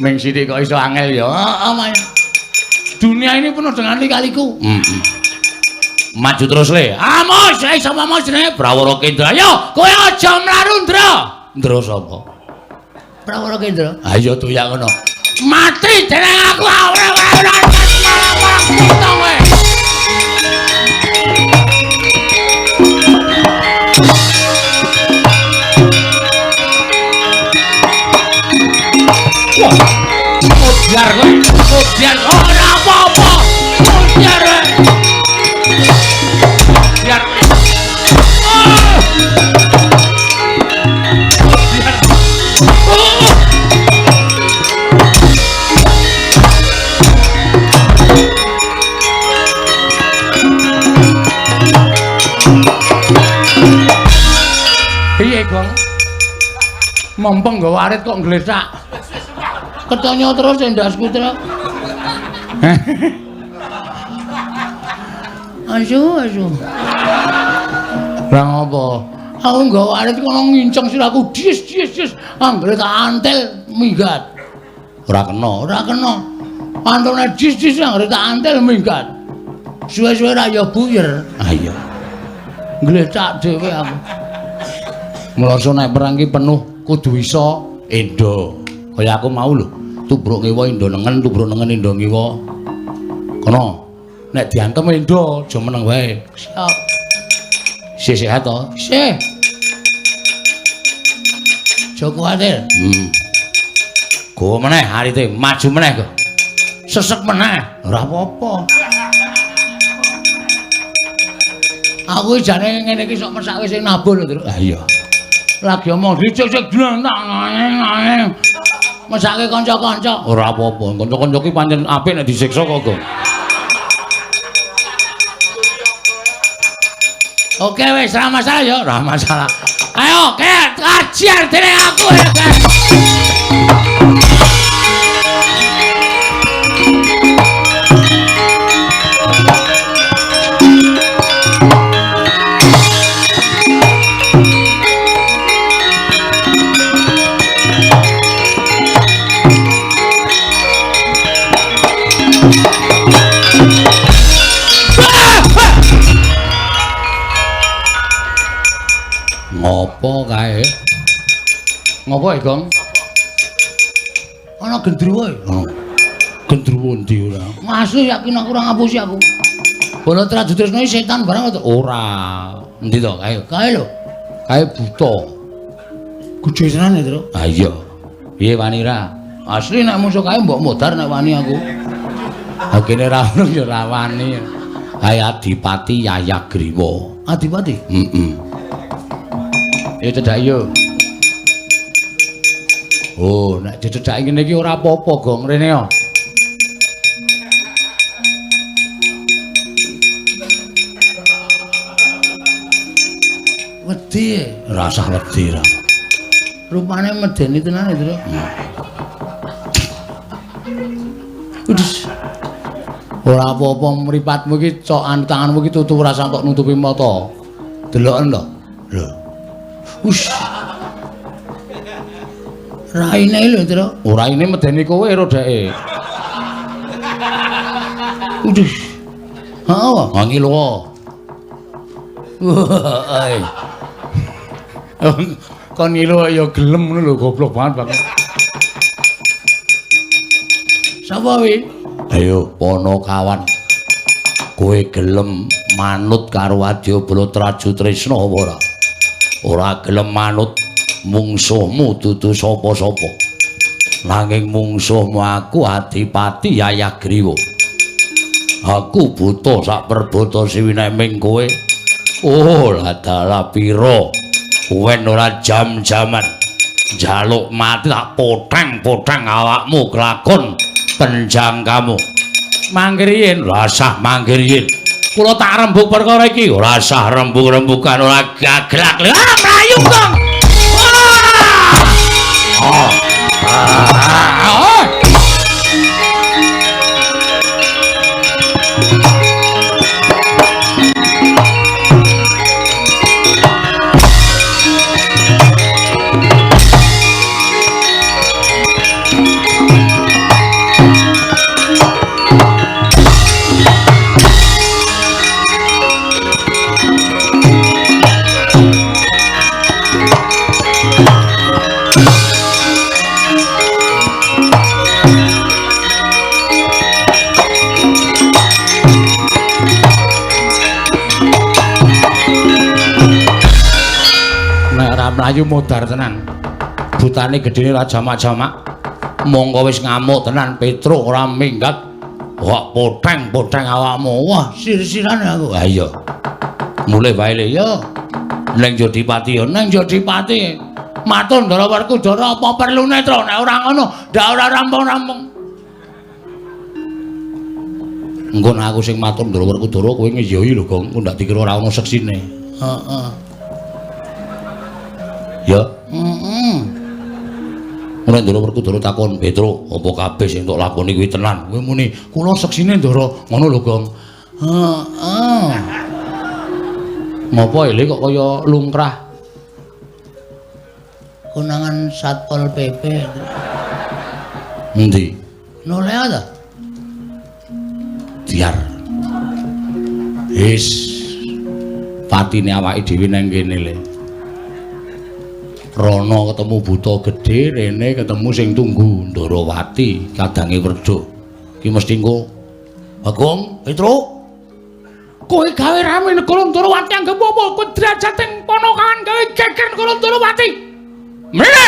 Speaker 1: Mung sithik kok iso angel ya.
Speaker 2: Heeh, Mas.
Speaker 1: Dunia ini penuh dengan lika-liku. Maju terus le. Amos, sapa mau jenenge? Brawara Kendra. Ayo, kowe aja mlaru, Ndra. Ndra sapa?
Speaker 2: Brawara Kendra.
Speaker 1: Ayo tuyak ngono. Mati jeneng aku ora ora malah potong kowe. Wah. Modar kowe, modar ora apa-apa. Modar. Modar. Piye, Gong? Mempeng nggawa arit kok nglesak.
Speaker 2: Ketonyo terus endasku, Truk. Asu, asu.
Speaker 1: Lah ngopo?
Speaker 2: Aku nggawa arit kono nginceng sirahku dis dis dis. Anggere tak antel minggat.
Speaker 1: Ora kena,
Speaker 2: ora kena. Pantone dis dis anggere tak antel minggat. Suwe-suwe ra ya buyer.
Speaker 1: Ah iya.
Speaker 2: Nglecak dhewe aku.
Speaker 1: Mula nek perang ki penuh kudu iso endo. Kaya aku mau lho, tubruk ngiwa endo nengen, tubruk nengen endo ngiwa. Kono. Nek diantem endo, aja meneng wae.
Speaker 2: Siap.
Speaker 1: Isih sehat to?
Speaker 2: Isih. Aja kuwatir.
Speaker 1: Go meneh arite, maju meneh go. Sesek meneh, ora apa-apa.
Speaker 2: Aku jane ngene iki sok mesake sing nabuh lho, Truk.
Speaker 1: Ha iya.
Speaker 2: Lagi omong dicek-cek dlentak ngene. Mesake kanca-kanca.
Speaker 1: Ora apa-apa, kanca-kanca ki pancen apik nek disiksa kok, Gong.
Speaker 2: Oke wis, ora masalah ya,
Speaker 1: ora masalah.
Speaker 2: Ayo, kek ajar dening aku ya, Kek.
Speaker 1: Ngopo kae? Ngopo e, Gong?
Speaker 2: Ana gendruwo e.
Speaker 1: Gendruwo ndi ora?
Speaker 2: Asli yakin aku ora ngapusi aku. Bola Trajutresna iki setan barang to?
Speaker 1: Ora. Endi to kae?
Speaker 2: Kae lho.
Speaker 1: Kae buta.
Speaker 2: Gedhe tenan e, Truk.
Speaker 1: Ha iya. Piye wani ra?
Speaker 2: Asli nek musuh kae mbok modar nek wani aku.
Speaker 1: Ha kene ra ono ya ora wani. Kae Adipati Yayagriwa.
Speaker 2: Adipati?
Speaker 1: Heeh. Ya cedhak yo. Oh, nek dicedhaki ngene iki ora apa-apa, Gong. Rene yo.
Speaker 2: Wedi.
Speaker 1: Ora usah wedi ra.
Speaker 2: Rupane medeni tenan e, Truk. Udah.
Speaker 1: Ora apa-apa mripatmu iki cokan tanganmu iki tutu ora sampe nutupi mata. Deloken to. Lho.
Speaker 2: Ush. Raine lho, Tru.
Speaker 1: Raine medeni kowe ro dheke.
Speaker 2: Uduh. Heeh.
Speaker 1: Ha ngilu.
Speaker 2: Wah.
Speaker 1: Kon ngilu ya gelem ngono lho, goblok banget banget.
Speaker 2: Sapa wi?
Speaker 3: Ayo Ponokawan. Kowe gelem manut karo Adyabala Trajutrisna apa ora? Ora gelem manut mungsuhmu dudu sapa-sapa. Nanging mungsuhmu aku Adipati Yayagriwa. Aku buta sak perbata siwineming kowe. Oh, ladalah pira? Wen ora jam-jaman. Njaluk mati tak poteng-poteng awakmu kelakon penjangkamu. Mangkir yen, rasah mangkir yen. Kula tak rembug perkara iki, ora sah rembug-rembugan ora gaglak. Ah, mlayu, Kang. Ah. Ah. Mlayu modar tenan. Butane gedene ra jamak-jamak. Monggo wis ngamuk tenan Petruk ora minggat. Kok poteng-poteng awakmu.
Speaker 2: Wah, sir-siran aku.
Speaker 3: Ha iya. Mulih wae le
Speaker 2: ya.
Speaker 3: Neng Jodipati ya,
Speaker 2: neng Jodipati. Matur Ndara Werkudara apa perlune, Tru? Nek ora ngono, ndak ora rampung-rampung.
Speaker 3: Engko nek aku sing matur Ndara Werkudara kowe ngeyohi lho, Gong. Engko ndak dikira ora ono seksine.
Speaker 2: Heeh.
Speaker 3: Ya.
Speaker 2: Heeh.
Speaker 3: Ora Ndara Werkudara takon, "Petruk, apa kabeh sing tok lakoni kuwi tenan?" Kowe muni, "Kula seksine Ndara." Ngono lho, Gong.
Speaker 2: Heeh.
Speaker 1: Ngopo ele kok kaya lungkrah?
Speaker 2: Konangan Satpol PP.
Speaker 3: Endi?
Speaker 2: Noleh ta?
Speaker 3: Diar. Wis. Patine awake dhewe nang kene le. Rono ketemu buta gedhe, rene ketemu sing tunggu Ndarawati kadange Werda. Ki mesti engko Bagong, Petruk.
Speaker 1: Kowe gawe rame negara Ndarawati anggep apa? Kowe derajate Ponokawan gawe geger negara Ndarawati. Mrene.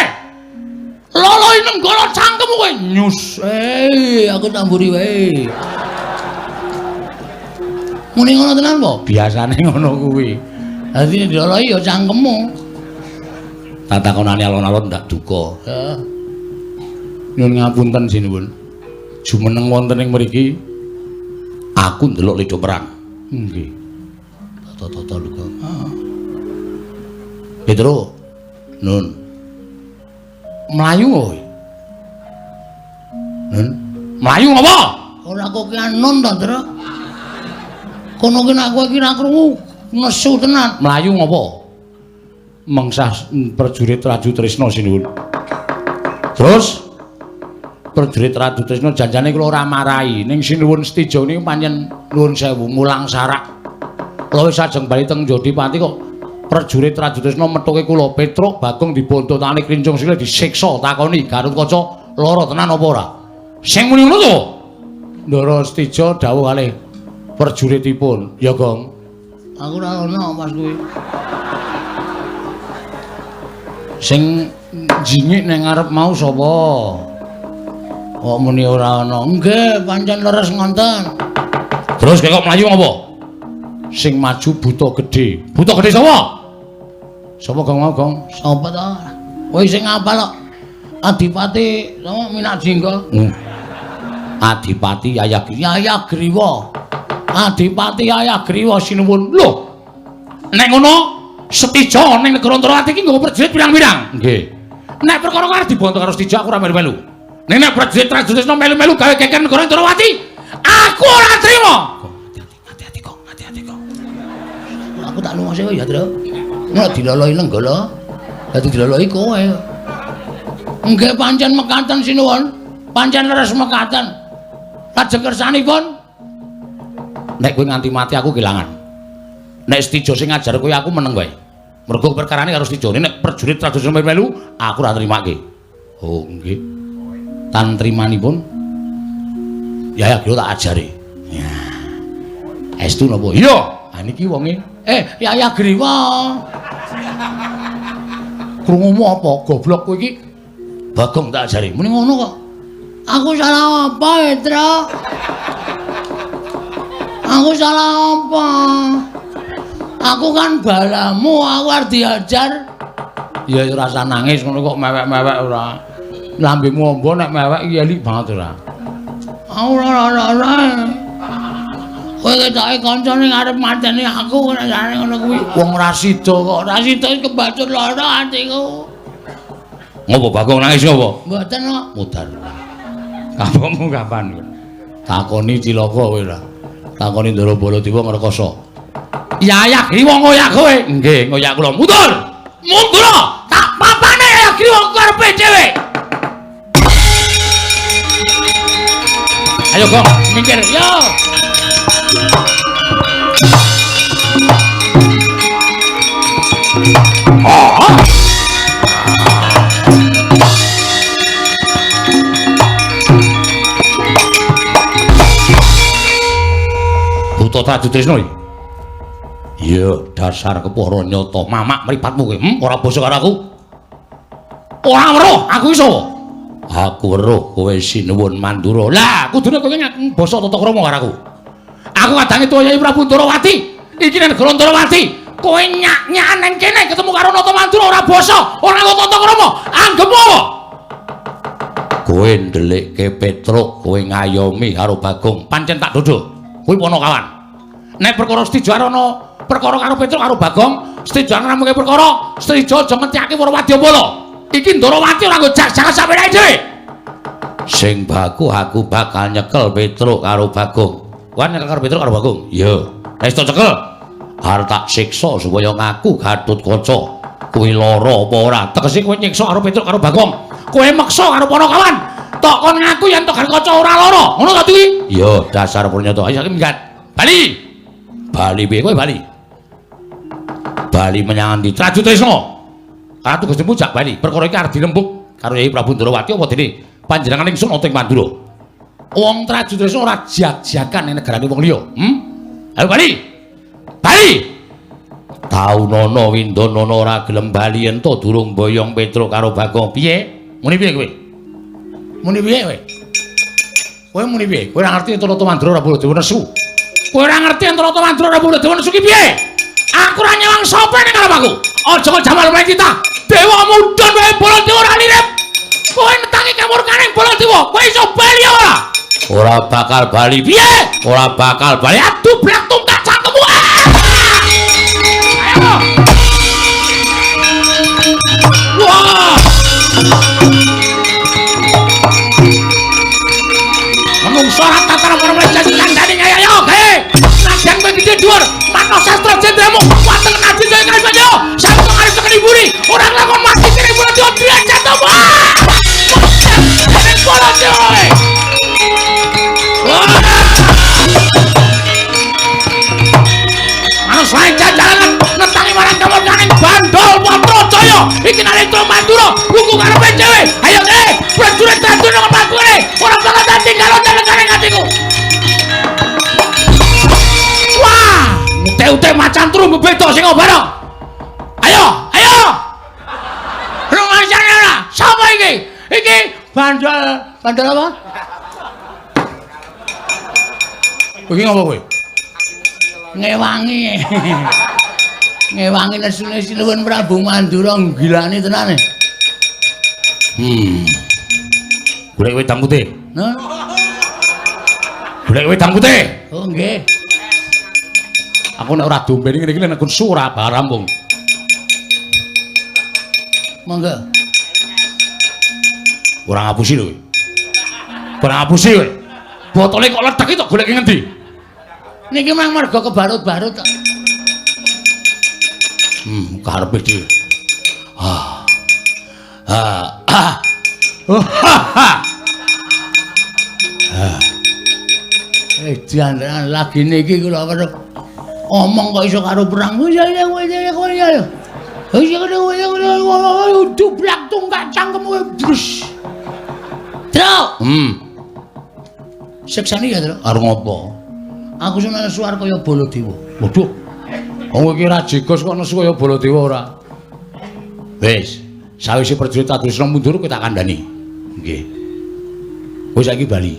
Speaker 1: Loloi nenggala cangkemmu kowe nyus.
Speaker 2: Aku tamburi wae. Muni ngono tenan po?
Speaker 1: Biasane ngono kuwi.
Speaker 2: Dadi diloloi ya cangkemmu.
Speaker 3: Tatakonane alon-alon ndak duka.
Speaker 2: Heeh.
Speaker 1: Nyuwun ngapunten sinuwun. Jumeneng wonten ing mriki
Speaker 3: aku ndelok lido perang.
Speaker 1: Nggih.
Speaker 2: Tata-tata lho kok.
Speaker 1: Heeh.
Speaker 3: Petro. Nun.
Speaker 1: Mlayu kowe.
Speaker 3: Nun.
Speaker 1: Mlayu ngopo?
Speaker 2: Ora kok ki nun to, Tru. Kono ki nek kowe ki ra krungu nesu tenan.
Speaker 1: Mlayu ngopo? Mengsah prajurit Rajutrisna sinuwun. Terus prajurit Rajutrisna janjane kula ora marahi ning sinuwun Setija niku pancen nuwun sewu mulang sarak. Kula wis ajeng bali teng Jodipati kok prajurit Rajutrisna methuke kula Petruk Bagong dibontotane klincung sikile disiksa takoni Gatot Kaca lara tenan apa ora? Sing muni ngono to? Ndara Setija dawuh kalih prajuritipun, "Ya Gong,
Speaker 2: aku ora ono pas kuwi."
Speaker 1: Sing jingik nang ngarep mau sapa?
Speaker 2: Kok muni ora ana? Nggih, pancen leres ngonten.
Speaker 3: Terus kok mlayu ngopo?
Speaker 1: Sing maju buta gedhe. Buta gedhe sapa? Sapa Gong mau, Gong?
Speaker 2: Sapa to? Kowe sing ngapal kok. Adipati sapa Minak Jingga?
Speaker 3: Adipati
Speaker 2: Yayagriwa.
Speaker 1: Adipati Yayagriwa sinuwun. Lho. Nek ngono Setija ning negara Ndrawati iki nggawa prajurit pirang-pirang.
Speaker 3: Nggih.
Speaker 1: Nek perkara arep dibonto karo Setija aku ora melu-melu. Ning nek prajurit Rajutrisna melu-melu gawe geger negara Ndrawati, Aku ora trima. Hati-hati kok, hati-hati kok.
Speaker 2: Aku tak lunga sik ya, Tru. Nek dilolohi Lenggala, dadi dilolohi kowe. Nggih pancen mekaten sinuwun. Pancen leres mekaten. Lajeng kersanipun
Speaker 1: nek kowe nganti mati aku kelangan. Nek Setijo sing ngajar kowe aku meneng wae. Mergo perkarane karo Setijo. Nek prajurit Trajusena melu aku ora nrimake. Oh, nggih. Tan trimanipun ya ya tak ajari. Ya. Estu napa? Iya. Ha niki wonge. Yaya Griwa. Krungumu apa? Goblok kowe iki. Bagong tak ajari. Muni ngono kok.
Speaker 2: Aku salah apa, Petra? Aku salah apa? Aku kan balamu, aku arep diajar.
Speaker 1: Ya ora usah nangis ngono kok mewek-mewek ora. Lambemu ombo nek mewek iki elik banget ora.
Speaker 2: Aku ora. Kowe ketoke kancane ngarep mateni aku nek jane ngono kuwi.
Speaker 1: Wong ora sida kok,
Speaker 2: ora sida kebacut lara atiku.
Speaker 1: Ngopo Bagong nangis ngopo?
Speaker 2: Mboten kok.
Speaker 1: Mudar. Kapokmu kapan kowe? Takoni cilaka kowe ora. Takoni Ndara Baladewa ngrekoso. Yaya Griwa ngoyak kowe. Nggih, ngoyak kula. Mundur. Mundur. Tak papane Yaya Griwa karepe dhewe. Ayo Gong, minggir.
Speaker 2: Yo.
Speaker 1: Buta Trajutrisna iki. Iya, dasar kepara nyata mamak mripatmu kowe. Ora basa karo aku. Ora weruh, aku iso. Aku weruh kowe sinuwun Mandura. Lah, kudune kowe ngaku basa tata krama karo aku. Aku kadange tuwa Yai Prabu Ndorowati. Iki nang negara Ndorowati. Kowe nyak-nyakan nang kene ketemu karo Nata Mandura ora basa, ora nggo tata krama. Anggepmu apa? Kowe ndelikke Petruk, kowe ngayomi karo Bagong. Pancen tak dodho. Kuwi ponokawan. Nek perkara Setijo ana perkara karo Petruk karo Bagong, Setijo ngramungke perkara, Setijo aja ngentekake para wadyabala. Iki Ndorowati ora nggo jak-jakan sampeyan dhewe. Sing baku aku bakal nyekel Petruk karo Bagong. Kowe nyekel karo Petruk karo Bagong? Iya. Nek iso cekel, arep tak siksa supaya ngaku Gatotkaca. Kuwi lara apa ora? Tegese kowe nyiksa karo Petruk karo Bagong. Kowe meksa karo ponokawan. Tok kon ngaku yen tok Gatotkaca ora lara. Ngono ta kuwi? Iya, dasar pernyata. Ayo saiki minggat. Bali. Bali piye kowe bali? Bali menyang ndi? Trajutrisna. Ratu Gustimu jak bali. Perkara iki arep dirembug karo Yai Prabu Ndorowati apa dene panjenengan ingsun ana ing Mandura. Wong Trajutrisna ora jak-jakan ning negarane wong liya. Ayo bali. Bali. Taunana Windanana ora gelem bali ento durung boyong Petruk karo Bagong. Piye? Muni piye kowe? Muni piye kowe? Kowe muni piye? Kowe ora ngerti Nata Mandura ora Baladewa nesu. Kowe ora ngerti Nata Mandura ora Baladewa nesu ki piye? Aku ora nyewang sapa ning ngarep aku. Aja kok jamal mulai kita. Dewa mudhun wae Baladewa ora lirip. Kowe netangi kamurkane Baladewa, kowe iso bali ora? Ora bakal bali. Piye? Ora bakal bali. Aduh blak tungkak cangkemmu. Ayo. Wah. Menungso ora tataran para mlejet kandhane ayo gawe. Nadyan kowe gedhe dhuwur, mata sastra jendramu, wateng naji jaya kalih santo arep tekeni buri, ora nglakon mati kene Baladewa derajatmu. Ning Baladewa. Manus wae jajalan nentangi marang kamurkaning Bandol Patrajaya. Iki nalika Mandura buku karepe dhewe. Ayo kene, prajurit Trajuna mlaku kene. Ora bakal tinggal negane atiku. Wah, ute-ute macan turu bebeda sing obara. Ayo, ayo. Rumasane ora? Sapa iki? Iki Bandol, Bandol apa? Iki ngopo kowe?
Speaker 2: Ngewangi. Ngewangi nesune Sinuwun Prabu Mandura nggilani tenane.
Speaker 1: Golek wedang putih.
Speaker 2: Nah.
Speaker 1: Golek wedang putih.
Speaker 2: Oh nggih.
Speaker 1: Aku nek ora dombene ngene iki nek kun ora rampung.
Speaker 2: Monggo.
Speaker 1: Ora ngapusi lho kowe. Ora ngapusi kowe. Botole kok ledek iki tok golek ngendi?
Speaker 2: Niki mang mergo kebarut-barut kok.
Speaker 1: Karepe dhewe. Ah. Ah. Ah. Ah.
Speaker 2: Jangan lagi niki kula weruh omong kok iso karo perang. Dublak tungkak cangkemmu brus. Truk. Siksani ya, Truk.
Speaker 1: Arep ngopo?
Speaker 2: Aku seneng suar kaya Baladewa.
Speaker 1: Waduh. Wong iki ra jegos kok nesu kaya Baladewa ora. Wis, sawise prajurit Adusna mundur kowe tak kandhani. Nggih. Wis saiki bali.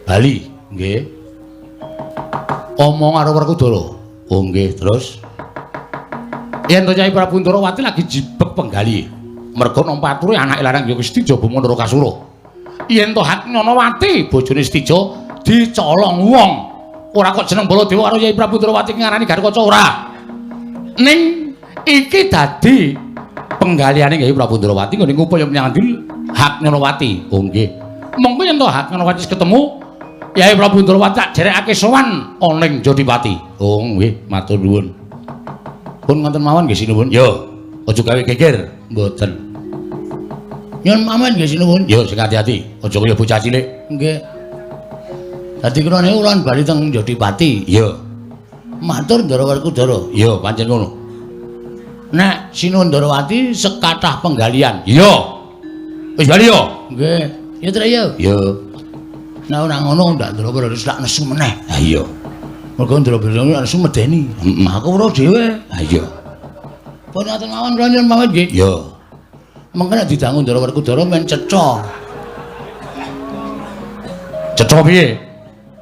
Speaker 1: Bali, nggih. Omong karo Werkudara. Oh nggih, terus yen to Kyai Prabu Ndarawati lagi jibeg penggali. Merga nampa ature anake lanang ya Setija Bama Narakasura. Yen to Hatnyanawati bojone Setija dicolong wong. Ora kok jeneng Baladewa karo Kyai Prabu Ndarawati ngarani Garukaca ora. Ning iki dadi penggaliane Kyai Prabu Ndarawati nggone ngupaya menyang Hatnyanawati. Oh nggih. Monggo yen to Hatnyanawati ketemu Kyai Prabu Ndarawati tak derekake sowan ana ing Jodipati. Oh nggih, matur nuwun. Pun ngoten mawon nggih sinuwun. Yo, aja gawe geger. Mboten.
Speaker 2: Nyuwun pamit nggih sinuwun.
Speaker 1: Yo sing ati-ati, aja kaya bocah cilik.
Speaker 2: Nggih. Dadi kula niku ulun bali teng Jodipati.
Speaker 1: Iya.
Speaker 2: Matur Ndara Werkudara.
Speaker 1: Iya, pancen ngono.
Speaker 2: Nek Sinuwun Ndarawati sekathah penggalian.
Speaker 1: Iya. Wis bali yo.
Speaker 2: Nggih. Ya Truk yo.
Speaker 1: Iya.
Speaker 2: Nek ora ngono ndak Ndara Werkudara tak nesu meneh.
Speaker 1: Ha iya.
Speaker 2: Mergo Ndara Werkudara nesu medeni. Aku ora dhewe.
Speaker 1: Ha iya.
Speaker 2: Pun ngoten mawon kula nyuwun pamit nggih.
Speaker 1: Iya.
Speaker 2: Mengko nek didangu Ndara Werkudara men cetha.
Speaker 1: Cetha piye?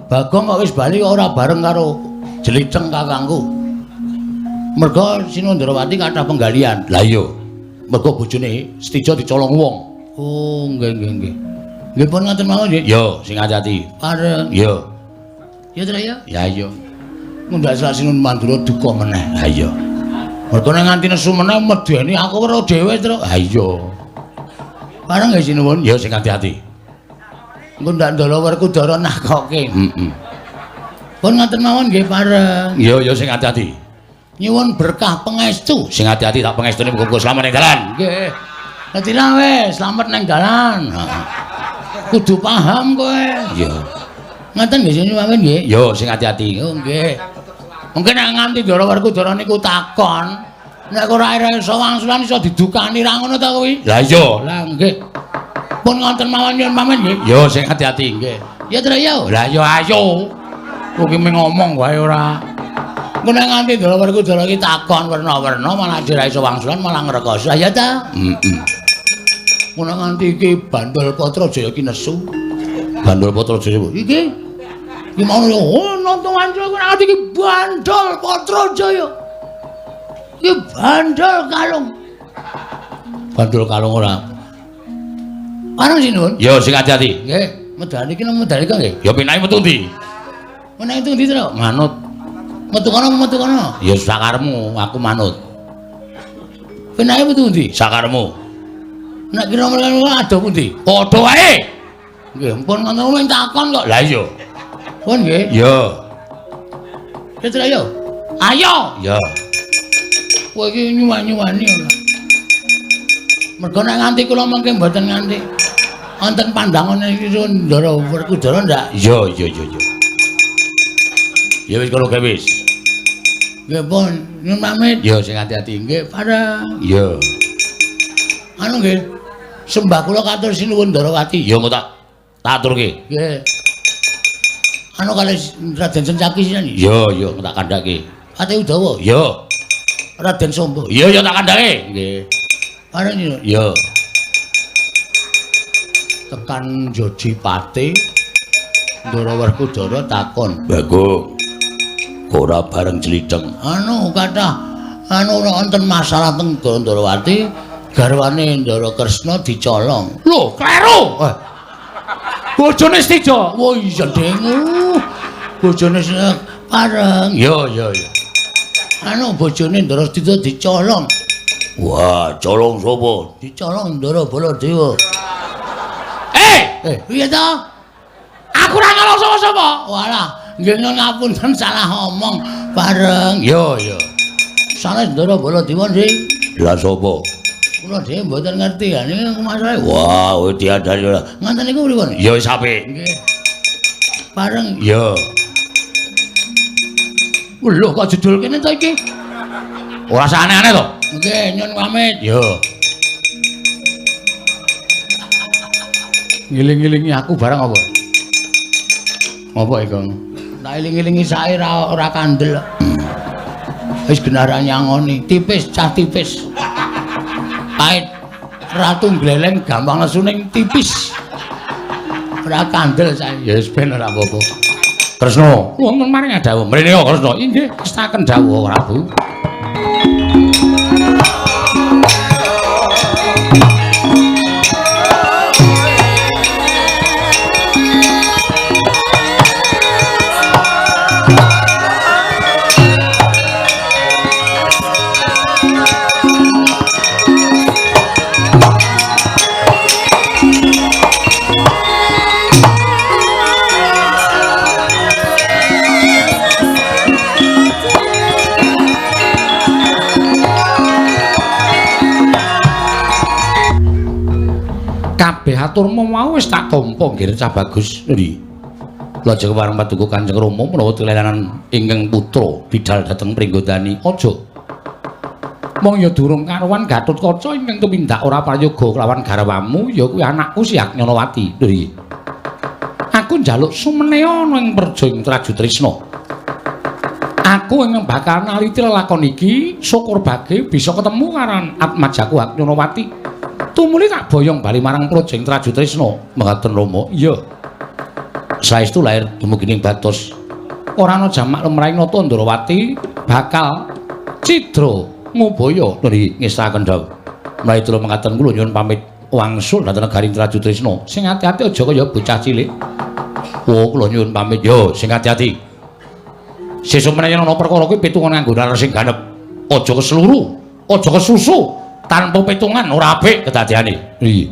Speaker 2: Bagong kok wis bali kok ora bareng karo Jeliceng kakangku. Mergo Sinuwun Ndarawati kathah penggalian.
Speaker 1: Lah iya. Mergo bojone Setija dicolong wong.
Speaker 2: Oh, nggih nggih nggih. Nggih pun ngoten mawon nggih.
Speaker 1: Yo, sing ati-ati.
Speaker 2: Pareng.
Speaker 1: Yo.
Speaker 2: Ya Truk ya.
Speaker 1: Ya iya.
Speaker 2: Mundhak sak Sinuwun Mandura duka meneh.
Speaker 1: Ha iya.
Speaker 2: Mergo nek nganti nesu meneh medeni aku weruh dhewe, Truk.
Speaker 1: Ha iya.
Speaker 2: Pareng nggih Sinuwun.
Speaker 1: Yo sing ati-ati.
Speaker 2: Engko ndak Ndara Werkudara nakoke.
Speaker 1: Heeh.
Speaker 2: Pun ngoten mawon nggih pareng.
Speaker 1: Yo yo sing ati-ati.
Speaker 2: Nyuwun berkah pangestu.
Speaker 1: Sing ati-ati tak pangestune muga-muga slamet ning dalan.
Speaker 2: Nggih. Dadi wis slamet ning dalan.
Speaker 1: Heeh.
Speaker 2: Kudu paham kowe.
Speaker 1: Iya.
Speaker 2: Ngoten nggih sinuwun nggih.
Speaker 1: Yo sing ati-ati.
Speaker 2: Oh nggih. Mungkin nek nganti Ndara Werkudara niku takon, nek ora iso wangsulan iso didukani ra ngono ta kuwi?
Speaker 1: Lah iya.
Speaker 2: Lah nggih. Pun ngoten mawon nyuwun pamit nggih.
Speaker 1: Yo sing ati-ati
Speaker 2: nggih. Ya Truk yo.
Speaker 1: Lah yo ayo. Kowe ki ngomong wae ora.
Speaker 2: Engko nek nganti Ndara Werkudara iki takon werna-werna malah ora iso wangsulan malah ngrekoso. Ya ta?
Speaker 1: Heeh.
Speaker 2: Ngono nganti iki Bandol Patrajaya iki nesu.
Speaker 1: Bandol Patrajaya
Speaker 2: iki. Iki mau yo nonton wancul aku nganti iki Bandol Patrajaya. Iki bandol kalung.
Speaker 1: Bandol kalung ora.
Speaker 2: Pareng sinuwun.
Speaker 1: Yo sing ati-ati.
Speaker 2: Nggih, medal iki nang medal iki nggih.
Speaker 1: Ya penake metu ndi?
Speaker 2: Meneh itu ndi, Truk?
Speaker 1: Manut.
Speaker 2: Metu kono metu kono.
Speaker 1: Ya sakaremu, aku manut.
Speaker 2: Penake metu ndi?
Speaker 1: Sakaremu.
Speaker 2: Nek kira-kira adoh pundi?
Speaker 1: Padha wae.
Speaker 2: Nggih, ampun ngono mung takon kok.
Speaker 1: Lah iya.
Speaker 2: Pun nggih.
Speaker 1: Iya.
Speaker 2: Ya Truk yo. Ayo.
Speaker 1: Iya.
Speaker 2: Kowe iki nyuwani-nyuwani ora. Mergo nek nganti kula mengke mboten nganti wonten pandangane iki Ndara Werkudara ndak?
Speaker 1: Iya, iya, iya, iya. Ya wis kono gawe wis.
Speaker 2: Nggih pun, nyuwun pamit.
Speaker 1: Ya sing ati-ati.
Speaker 2: Nggih, pareng.
Speaker 1: Iya.
Speaker 2: Anu nggih. Sembah kula katur sinuwun Ndarawati.
Speaker 1: Ya engko tak aturke.
Speaker 2: Nggih. Anu kalih Raden Sencaki sinten?
Speaker 1: Iya, iya, tak kandhake.
Speaker 2: Ate Udawa.
Speaker 1: Iya.
Speaker 2: Raden Sombo.
Speaker 1: Iya, iya tak kandhake. Nggih.
Speaker 2: Pareng yo.
Speaker 1: Iya.
Speaker 2: Tekan Jodipati Ndara Werkudara takon,
Speaker 1: "Bagong, ora bareng Jlitheng?"
Speaker 2: Anu kathah anu wonten masalah teng Ndarawati, garwane Ndara Kresna dicolong.
Speaker 1: Lho, kleru. Bojone Setija.
Speaker 2: Oh iya, Deng. Bojone pareng.
Speaker 1: Iya, iya, iya.
Speaker 2: Anu bojone Ndara Setija dicolong.
Speaker 1: Wah, colong sapa?
Speaker 2: Dicolong Ndara Baladewa.
Speaker 1: Eh,
Speaker 2: piye ta? Aku ora nyolong sapa-sapa. Walah, nggih nyuwun ngapunten salah omong bareng. Yo yo. Sanes Ndara Baladewa sih.
Speaker 3: Lah sapa?
Speaker 2: Kula dhewe mboten ngerti ya niki masalahe.
Speaker 3: Wah, kowe diandani ora.
Speaker 2: Ngoten niku pripun?
Speaker 3: Ya wis apik.
Speaker 2: Nggih. Bareng.
Speaker 3: Ya.
Speaker 2: Lho kok jedul kene to iki?
Speaker 1: Ora usah aneh-aneh to.
Speaker 2: Nggih, nyuwun pamit.
Speaker 3: Ya.
Speaker 1: Ngiling-ngilingi aku barang apa? Apa iku?
Speaker 2: Tak iling-ilingi sae ora kandel. Wis genaran nyangoni, tipis cah tipis. Pait ratu gleleng gampang nesu ning tipis. Ora kandel sae.
Speaker 1: Ya wis ben ora apa-apa. Kresna, wonten maring dawuh. Mrene kok Kresna. Inggih, ngestaken dawuh Prabu. Kabeh aturmu mau wis tak tampa nggih cah bagus. Nggih. Lajeng wareng paduka Kanjeng Rama menawa tilelanan ingkang putra bidal dhateng Pringgondani. Aja. Mong ya durung karuwan Gatotkaca ingkang tumindak ora prayoga kelawan garwamu ya kuwi anakku si Agnyanawati. Nggih. Aku njaluk sumeneya ana ing praja ing Trajutrisna. Aku ingkang bakal naliti lelakon iki syukur bage bisa ketemu karo atmajaku Agnyanawati. Tumuli tak boyong bali marang praja ing Trajutrisna.
Speaker 3: Mekaten Rama.
Speaker 1: Iya.
Speaker 3: Saestu lair dumugi ing batos.
Speaker 1: Ora ana jamak lumrahing nata Ndrawati bakal cidra ngubaya.
Speaker 3: Nggih, ngestaken dawuh. Menawi kula mekaten kula nyuwun pamit wangsul dhateng negari Trajutrisna.
Speaker 1: Sing ati-ati aja kaya bocah cilik.
Speaker 3: Oh, kula nyuwun pamit. Yo, sing ati-ati. Sesuk menawi ana perkara kuwi pitungan nganggo nalar sing ganep. Aja kesluru, aja kesusu. Tanpa pitungan ora apik kedadeane.
Speaker 1: Iya.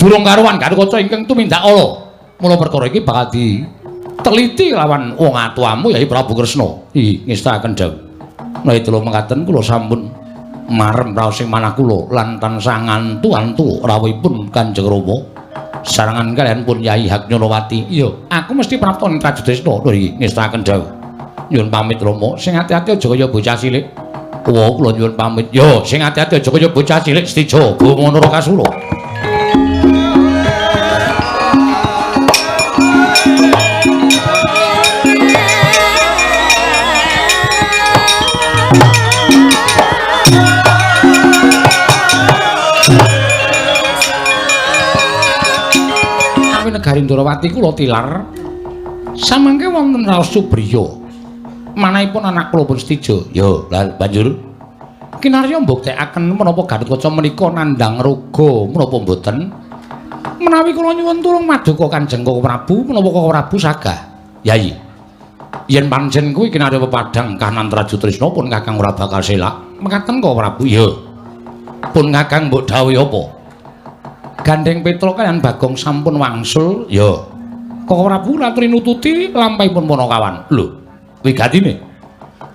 Speaker 1: Durung karuwan Gatotkaca ingkang tumindak ala. Mula perkara iki bakal diteliti lawan wong atuamu Yai Prabu Kresna.
Speaker 3: Iya, ngestaken dawuh. Menawi kula mekaten kula sampun marem raos ing manah kula lan tansah ngantu-antu rawuhipun Kanjeng Rama sarangan kaliyan pun Yai Agnyanawati.
Speaker 1: Iya, aku mesti prapta ing Trajutrisna.
Speaker 3: Nggih, ngestaken dawuh. Nyuwun pamit Rama,
Speaker 1: sing ati-ati aja kaya bocah cilik.
Speaker 3: Kuwa kula nyuwun pamit. Yo, sing ati-ati aja kaya bocah cilik Setija Bama Narakasura.
Speaker 1: Awi negari Ndrawati kula tilar samangke wonten raos Subriya. Manahipun anak kula pun Setija.
Speaker 3: Yo, lah banjur
Speaker 1: kinarya mbuktekaken menapa Gatotkaca menika nandhang raga menapa mboten? Menawi kula nyuwun tulung maduka Kanjeng Koko Prabu menapa Koko Prabu sagah?
Speaker 3: Yai, yen pancen kuwi kinarya pepadhang kahanan Trajutrisna pun Kakang ora bakal selak.
Speaker 1: Mekaten Koko Prabu?
Speaker 3: Iya. Pun Kakang mbok dhawuhi apa?
Speaker 1: Gandeng Petruk kaliyan Bagong sampun wangsul.
Speaker 3: Ya.
Speaker 1: Koko Prabu laturi nututi lampahipun Panakawan.
Speaker 3: Lho, wigatine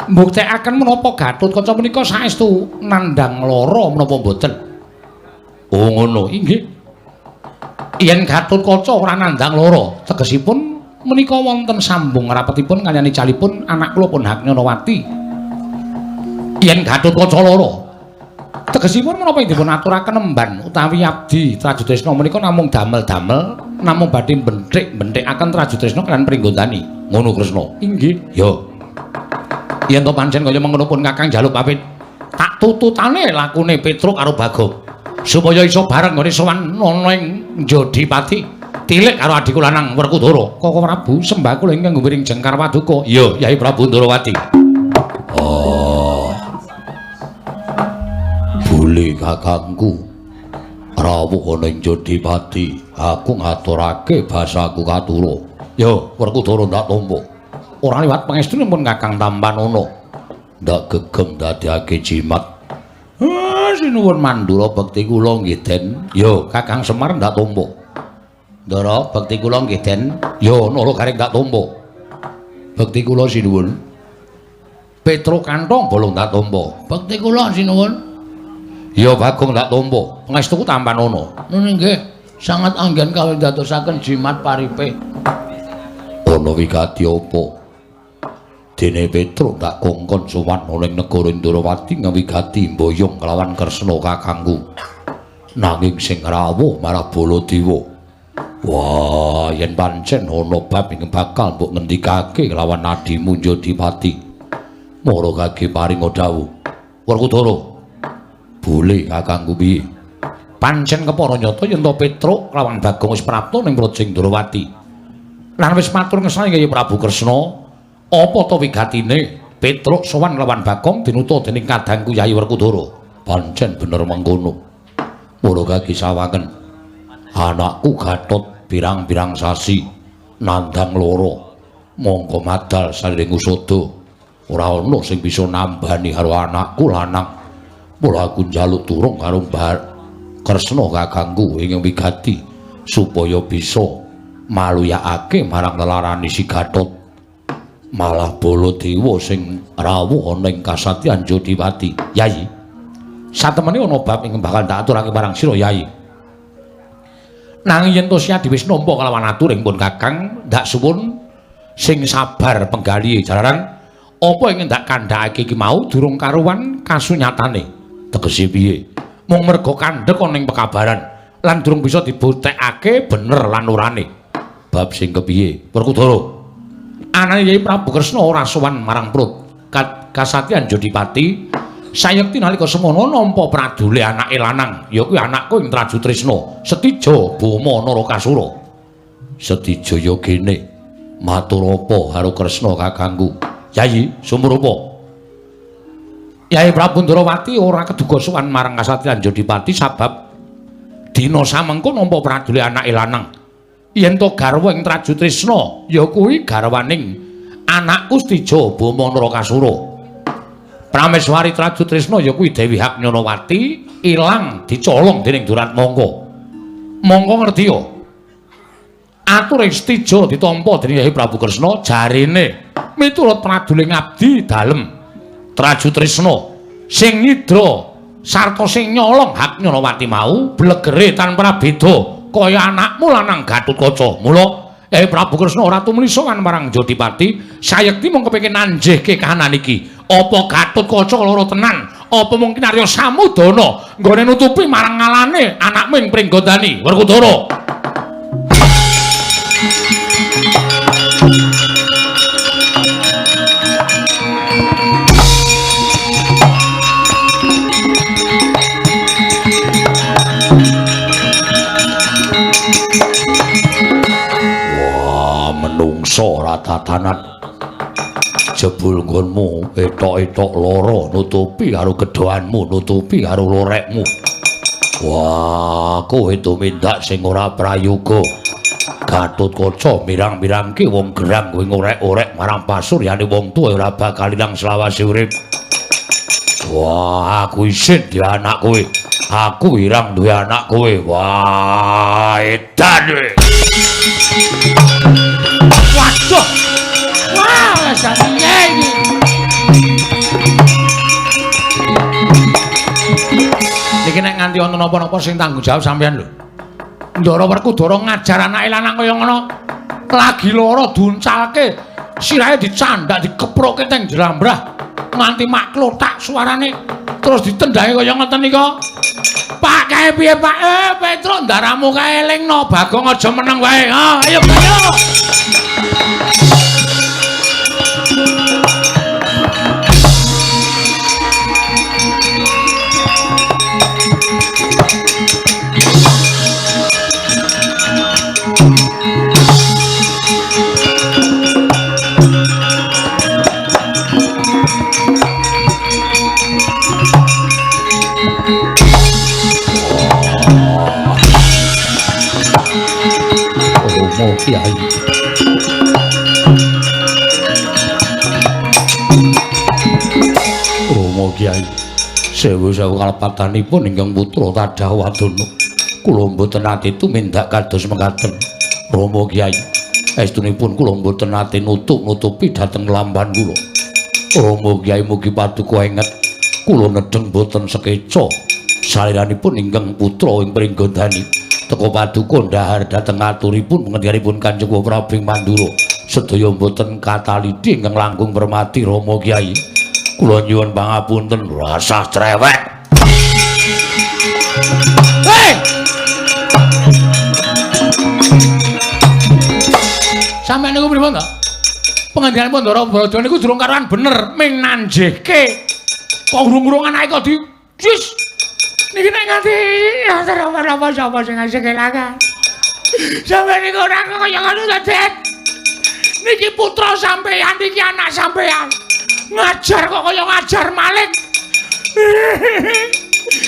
Speaker 1: mbuktekaken menapa Gatotkaca menika saestu nandhang lara menapa mboten?
Speaker 3: Oh ngono.
Speaker 1: Inggih. Yen Gatotkaca ora nandhang lara, tegesipun menika wonten sambung rapetipun kaliyan icalipun anak kula pun Agnyanawati. Yen Gatotkaca lara, tegesipun menapa dipun aturaken emban utawi abdi Trajutrisna menika namung damel-damel, namung badhe benthik-benthikaken Trajutrisna kaliyan Pringgondani.
Speaker 3: Ngono Kresna.
Speaker 1: Inggih.
Speaker 3: Ya. Yen to pancen kaya mengkono pun Kakang njaluk pamit tak tututane lakune Petruk karo Bagong supaya iso bareng nggone sowan ana ing Jodipati tilik karo adhiku lanang Werkudara.
Speaker 1: Koko Prabu sembah kula ingkang gumiring jengkar paduka.
Speaker 3: Iya, Yai Prabu Ndrawati. Oh. Bule kakangku rawuh ana ing Jodipati, aku ngaturake basaku katura. Yo, Werkudara ndak tampa.
Speaker 1: Ora liwat pangestunipun Kakang Tampanana.
Speaker 3: Ndak gegem dadekake jimat.
Speaker 1: Ah, sinuwun mandura bekti kula nggih, Den.
Speaker 3: Yo, Kakang Semar ndak tampa.
Speaker 2: Ndara, bekti kula nggih Den.
Speaker 3: Ya, Nala Gareng tak tampa. Bekti kula sinuwun. Petruk kantong bolong tak tampa.
Speaker 2: Bekti kula sinuwun.
Speaker 3: Ya Bagong tak tampa. Pangestuku tampanono.
Speaker 2: Nun nggih, sangat anggen kawindadosaken jimat paripe.
Speaker 3: Ana wigati apa? Dene Petruk tak kongkon sowan ana ing negara Ndrawati ngwigati mboyong kelawan Kresna kakangku. Nanging sing rawuh marah Baladewa. Wah, yen pancen ana bab ingkang bakal mbok ngendikake kelawan adimu Jodipati. Mara kage paringa dawuh. Werkudara. Boleh kakangku piye? Pancen kepara nyata yen to Petruk kelawan Bagong wis prapta ning Praja Ndrawati. Lan wis matur ngersane Kyai Prabu Kresna, apa to wigatine Petruk sowan kelawan Bagong dinuta dening kadangku Yai Werkudara. Pancen bener mengkono. Mara kage sawangen. Anakku Gatot pirang-pirang sasi nandhang lara mongko madal saliring usada ora ana sing bisa nambani karo anakku lanang. Mula aku njaluk turung karo Mbah Kresna kakangku ing wigati supaya bisa maluyakake marang lelarane si Gatot. Malah Baladewa sing rawuh ana ing kasatyan Jodipati. Yai, satemene ana bab ingkang bakal tak aturake marang sira Yai. Nanging yen to siadi wis nampa kalawan aturing pun Kakang, ndak suwun sing sabar penggalihe jalaran apa ingkang ndak kandhakake iki mau durung karuwan kasunyatane. Tegese piye? Mung merga kandhek ana ing pekabaran lan durung bisa dibuktekake bener lan orane. Bab sing kepiye? Werkudara. Anane Yai Prabu Kresna ora sowan marang Prut Kasatyan Jodipati. Sayekti nalika semono nampa pradule anake lanang, ya kuwi anakku ing Trajutrisna, Setija Boma Narakasura. Setija ya gene matur apa karo Kresna kakangku? Yai, sumrupa. Yai Prabu Ndrawati ora keduga sowan marang Kasatyan Jodipati sabab dina samengko nampa pradule anake lanang. Yen to garwa ing Trajutrisna, ya kuwi garwaning anakku Setija Boma Narakasura. Prameswari Trajutrisna ya kuwi Dewi Haknyanawati ilang dicolong dening Duratmangka. Mongko ngerti ya? Ature Setija ditampa dening Yai Prabu Kresna jarene miturut pradule ngabdi dalem Trajutrisna sing nyidra sarta sing nyolong Haknyanawati mau blegere tanpa beda kaya anakmu lanang Gatotkaca. Mula Yai Prabu Kresna ora tumuli sowan marang Jodipati sayekti mung kepengin nanjihke kahanan iki. Apa Gatotkaca lara tenan? Apa mungkin Arya Samudana nggone nutupi marang ngalane anakmu ing Pringgondani? Werkudara. Wah, menungso ora tatanan. Jebul nggonmu etok-etok lara nutupi karo gedhoanmu, nutupi karo lorekmu. Wah, kowe tumindak sing ora prayoga. Gatotkaca mirang-mirangke wong gerang kowe ngorek-orek marang pasuryane wong tuwa ora bakal ilang selawase urip. Wah, aku isin duwe anak kowe. Aku irang duwe anak kowe. Wah, edan kowe.
Speaker 1: Waduh. Wah, piye iki? Niki nek nganti ana napa-napa sing tanggung jawab sampean lho. Ndara Werkudara ngajar anake lanang kaya ngono. Lagi lara duncalke, sirahe dicandak dikeprokke teng jlambrah nganti maklothak suarane terus ditendhangi kaya ngoten nika. Pak kae piye Pak? Petruk ndaramu kae elingno Bagong aja meneng wae. Ha, ayo ayo.
Speaker 3: Romo Kyai. Romo Kyai, sewu-sewu kalepatanipun ingkang putra Tadah Wadana. Kula mboten nate tumindak kados mekaten. Rama Kyai, estunipun kula mboten nate nutup-nutupi dhateng lamban kula. Rama Kyai mugi paduka enget kula nedheng mboten sekeca saliranipun ingkang putra ing Pringgondani. Teka paduka ndhahar dhateng aturipun pengendhanipun Kanjeng Prabu ing Mandura. Sedaya mboten kataliti ingkang langkung permati Rama Kyai. Kula nyuwun pangapunten, rasah cerewet.
Speaker 1: Hei! Sampeyan niku pripun to? Pengendhanipun Ndara Baladewa niku durung karuan bener, ming nanjehke. Kok urung-urung anake kok di jis. Niki nek nganti apa sapa sing ngasih kelangan. Sampeyan niku ora kaya ngono to, Det. Niki putra sampeyan, niki anak sampeyan. Ngajar kok kaya ngajar maling.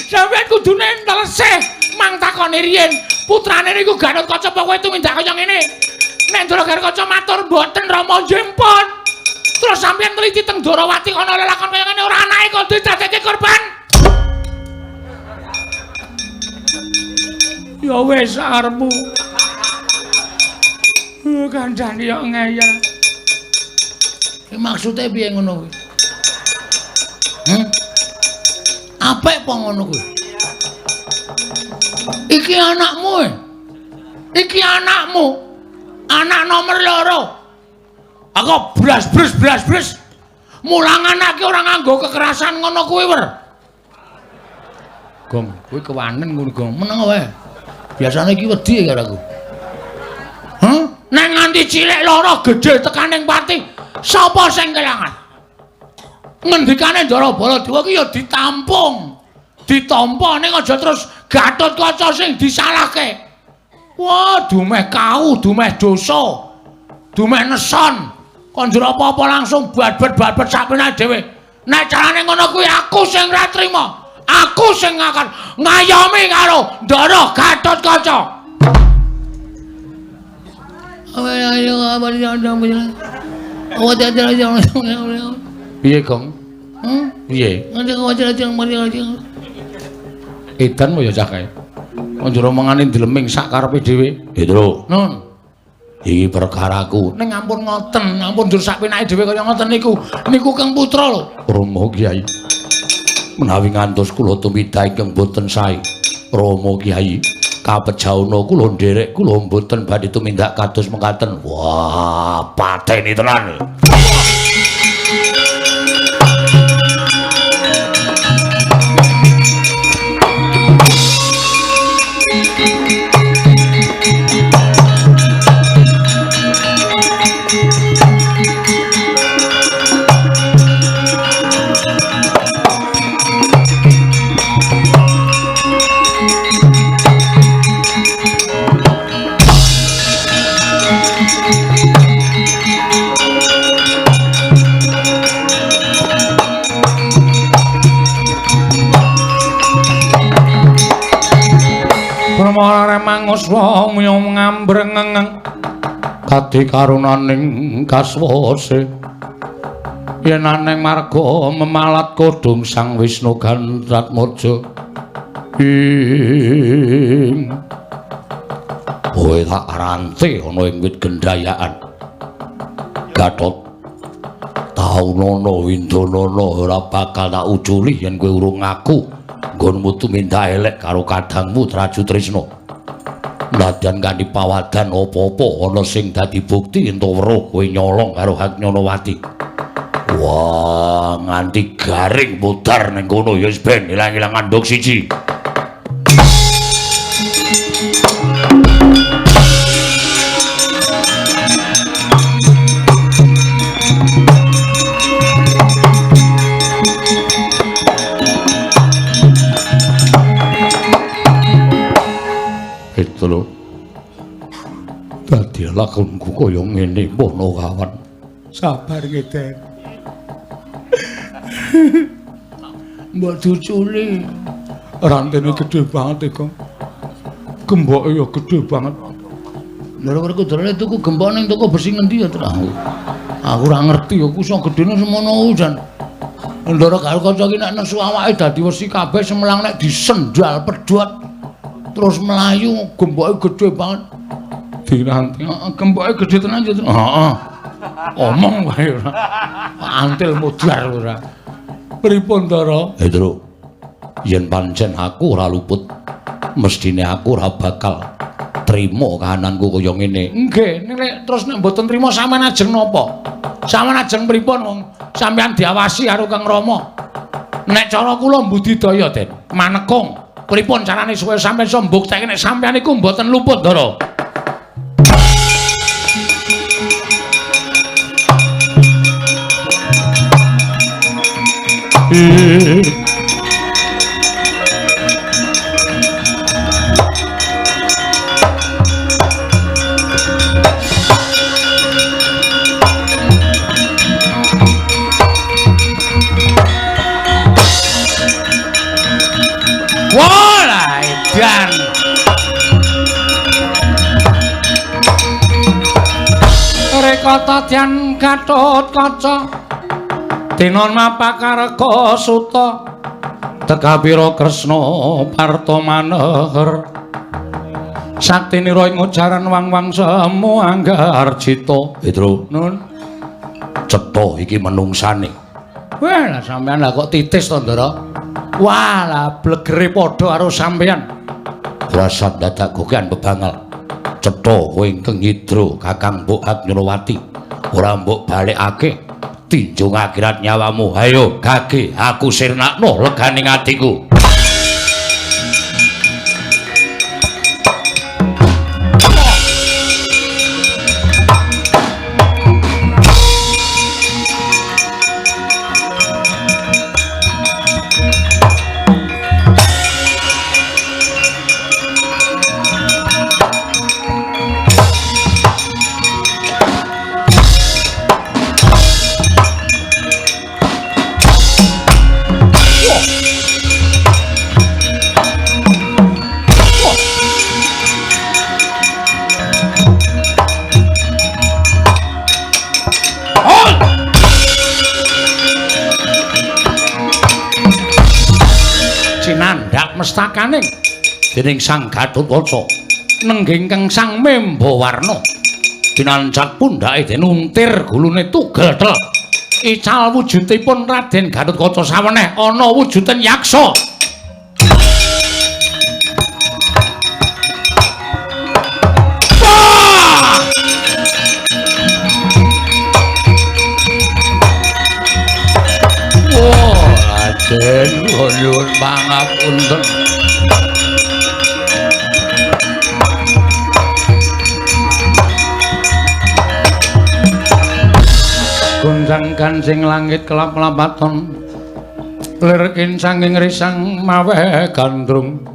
Speaker 1: Sampeyan kudune neleseh mang takoni riyen. Putrane niku Gatotkaca apa kowe tumindak kaya ngene? Nek Ndara Gatotkaca matur mboten Rama nggih pun. Terus sampeyan teliti teng Ndorowati ana lelakon kaya ngene ora anake kok didadekke korban. Ya wis arepmu. Kancane yo ngeyel.
Speaker 2: Maksude piye ngono kuwi? Apik apa ngono kuwi? Iki anakmu e.
Speaker 1: Iki anakmu. Anak nomor 2. Aku blas-blas blas-blas. Mulang anake ora nganggo kekerasan ngono kuwi, Wer.
Speaker 2: Gong, kuwi kewanen ngono, Gong. Meneng wae. Biasane iki wedi karo aku.
Speaker 1: Hah? Nek nganti cilik loro gedhe tekaning pati, sapa sing kelangan? Ngendikane Ndara Baladewa ki ya ditampung. Ditampa ning aja terus Gatotkaca sing disalahke. Wah, dumeh kau, dumeh dosa. Dumeh neson. Kon njur apa-apa langsung babet-babet sakpenake dhewe. Nek carane ngono kuwi aku sing ora trima. Aku sing akan ngayomi karo Ndara Gatotkaca. Piye, Gong? Piye? Edan ya cah kae. Njur omongane ndleming sak karepe dhewe.
Speaker 3: Petro.
Speaker 1: Nun.
Speaker 3: Iki perkaraku.
Speaker 1: Ning ampun ngoten, ampun njur sak penake dhewe kaya ngoten niku. Niku Kang Putra lho.
Speaker 3: Rama Kyai. Menawi ngantos kula tumindak ingkang boten sae. Rama Kyai, kapejauna kula nderek kula mboten badhe tumindak kados mekaten. Wah, pateni tenan.
Speaker 1: Manguswa muyung ngambrengeng
Speaker 3: kadi karunaning kaswase
Speaker 1: yen aneng marga memalat kodhong Sang Wisnu Gandratmaja ing
Speaker 3: kowe tak rante ana ing wit gendayaan Gatot taunono windonono ora bakal tak uculi yen kowe urung ngaku nggonmu tumindak elek karo kadangmu Traju Trisna. Nadyan kanthi pawadan apa-apa ana sing dadi bukti ento weruh kowe nyolong karo Haknyanawati. Wah, nganti garing mudhar ning kono ya wis ben ilang-ilang andhok siji. Petro, dadi lakonku kaya ngene pono kawan.
Speaker 1: Sabar nggih, Den. Mbok diuculi. Rantene gedhe banget e, Gong. Gemboke ya gedhe banget.
Speaker 2: Lha Werkudara tuku gembok ning toko besi ngendi ya, Tru? Aku ora ngerti aku iso gedhene semono jan. Ndara Gatotkaca iki nek nesu awake dadi wesi kabeh semelang nek disendal pedhot. Terus melayu gemboke gedhe banget.
Speaker 1: Diranting. Heeh, gemboke gedhe tenan ya. Heeh. Omong wae ora. Antil mudhar ora. Pripun, Ndara?
Speaker 3: Petro. Yen pancen aku ora luput, mestine aku ora bakal trima kahananku kaya ngene.
Speaker 1: Nggih, nek terus nek mboten trima sampean ajeng napa? Sampean ajeng pripun wong sampean diawasi karo Kang Rama? Nek cara kula mbudidaya, Den, manekung. Pripun carane supaya sampean iso mbuktekke nek sampean iku mboten luput, Ndara? Wah, edan. Rekata dyan Gatotkaca dinon mapakarga suta Tekapira Kresna Parta Maneher saktinira ing ujaran wang-wang semu anggarjita.
Speaker 3: Petro,
Speaker 1: Nun,
Speaker 3: cetha iki menungsane.
Speaker 1: Wah, lah sampean lah kok titis to, Ndara? Wah, lah blegere padha karo sampean.
Speaker 3: Rasat dadak gokean bebangal. Cetha kowe ingkang nyidra Kakang Mbok Agnyonowati. Ora mbok balekake tinjung akhirat nyawamu. Hayo gage aku sirnakno leganing atiku.
Speaker 1: Cinandhak mestakaning
Speaker 3: dening Sang Gatotkaca
Speaker 1: nenggih ingkang Sang Membawarna dinancak pundhake den untir gulune tugel tel ical wujudipun Raden Gatotkaca saweneh ana wujuding yaksa. Wah, Raden nyuwun pangapunten. Gonjang kancing langit kelap-lapaton lir kincanging risang maweh gandrung.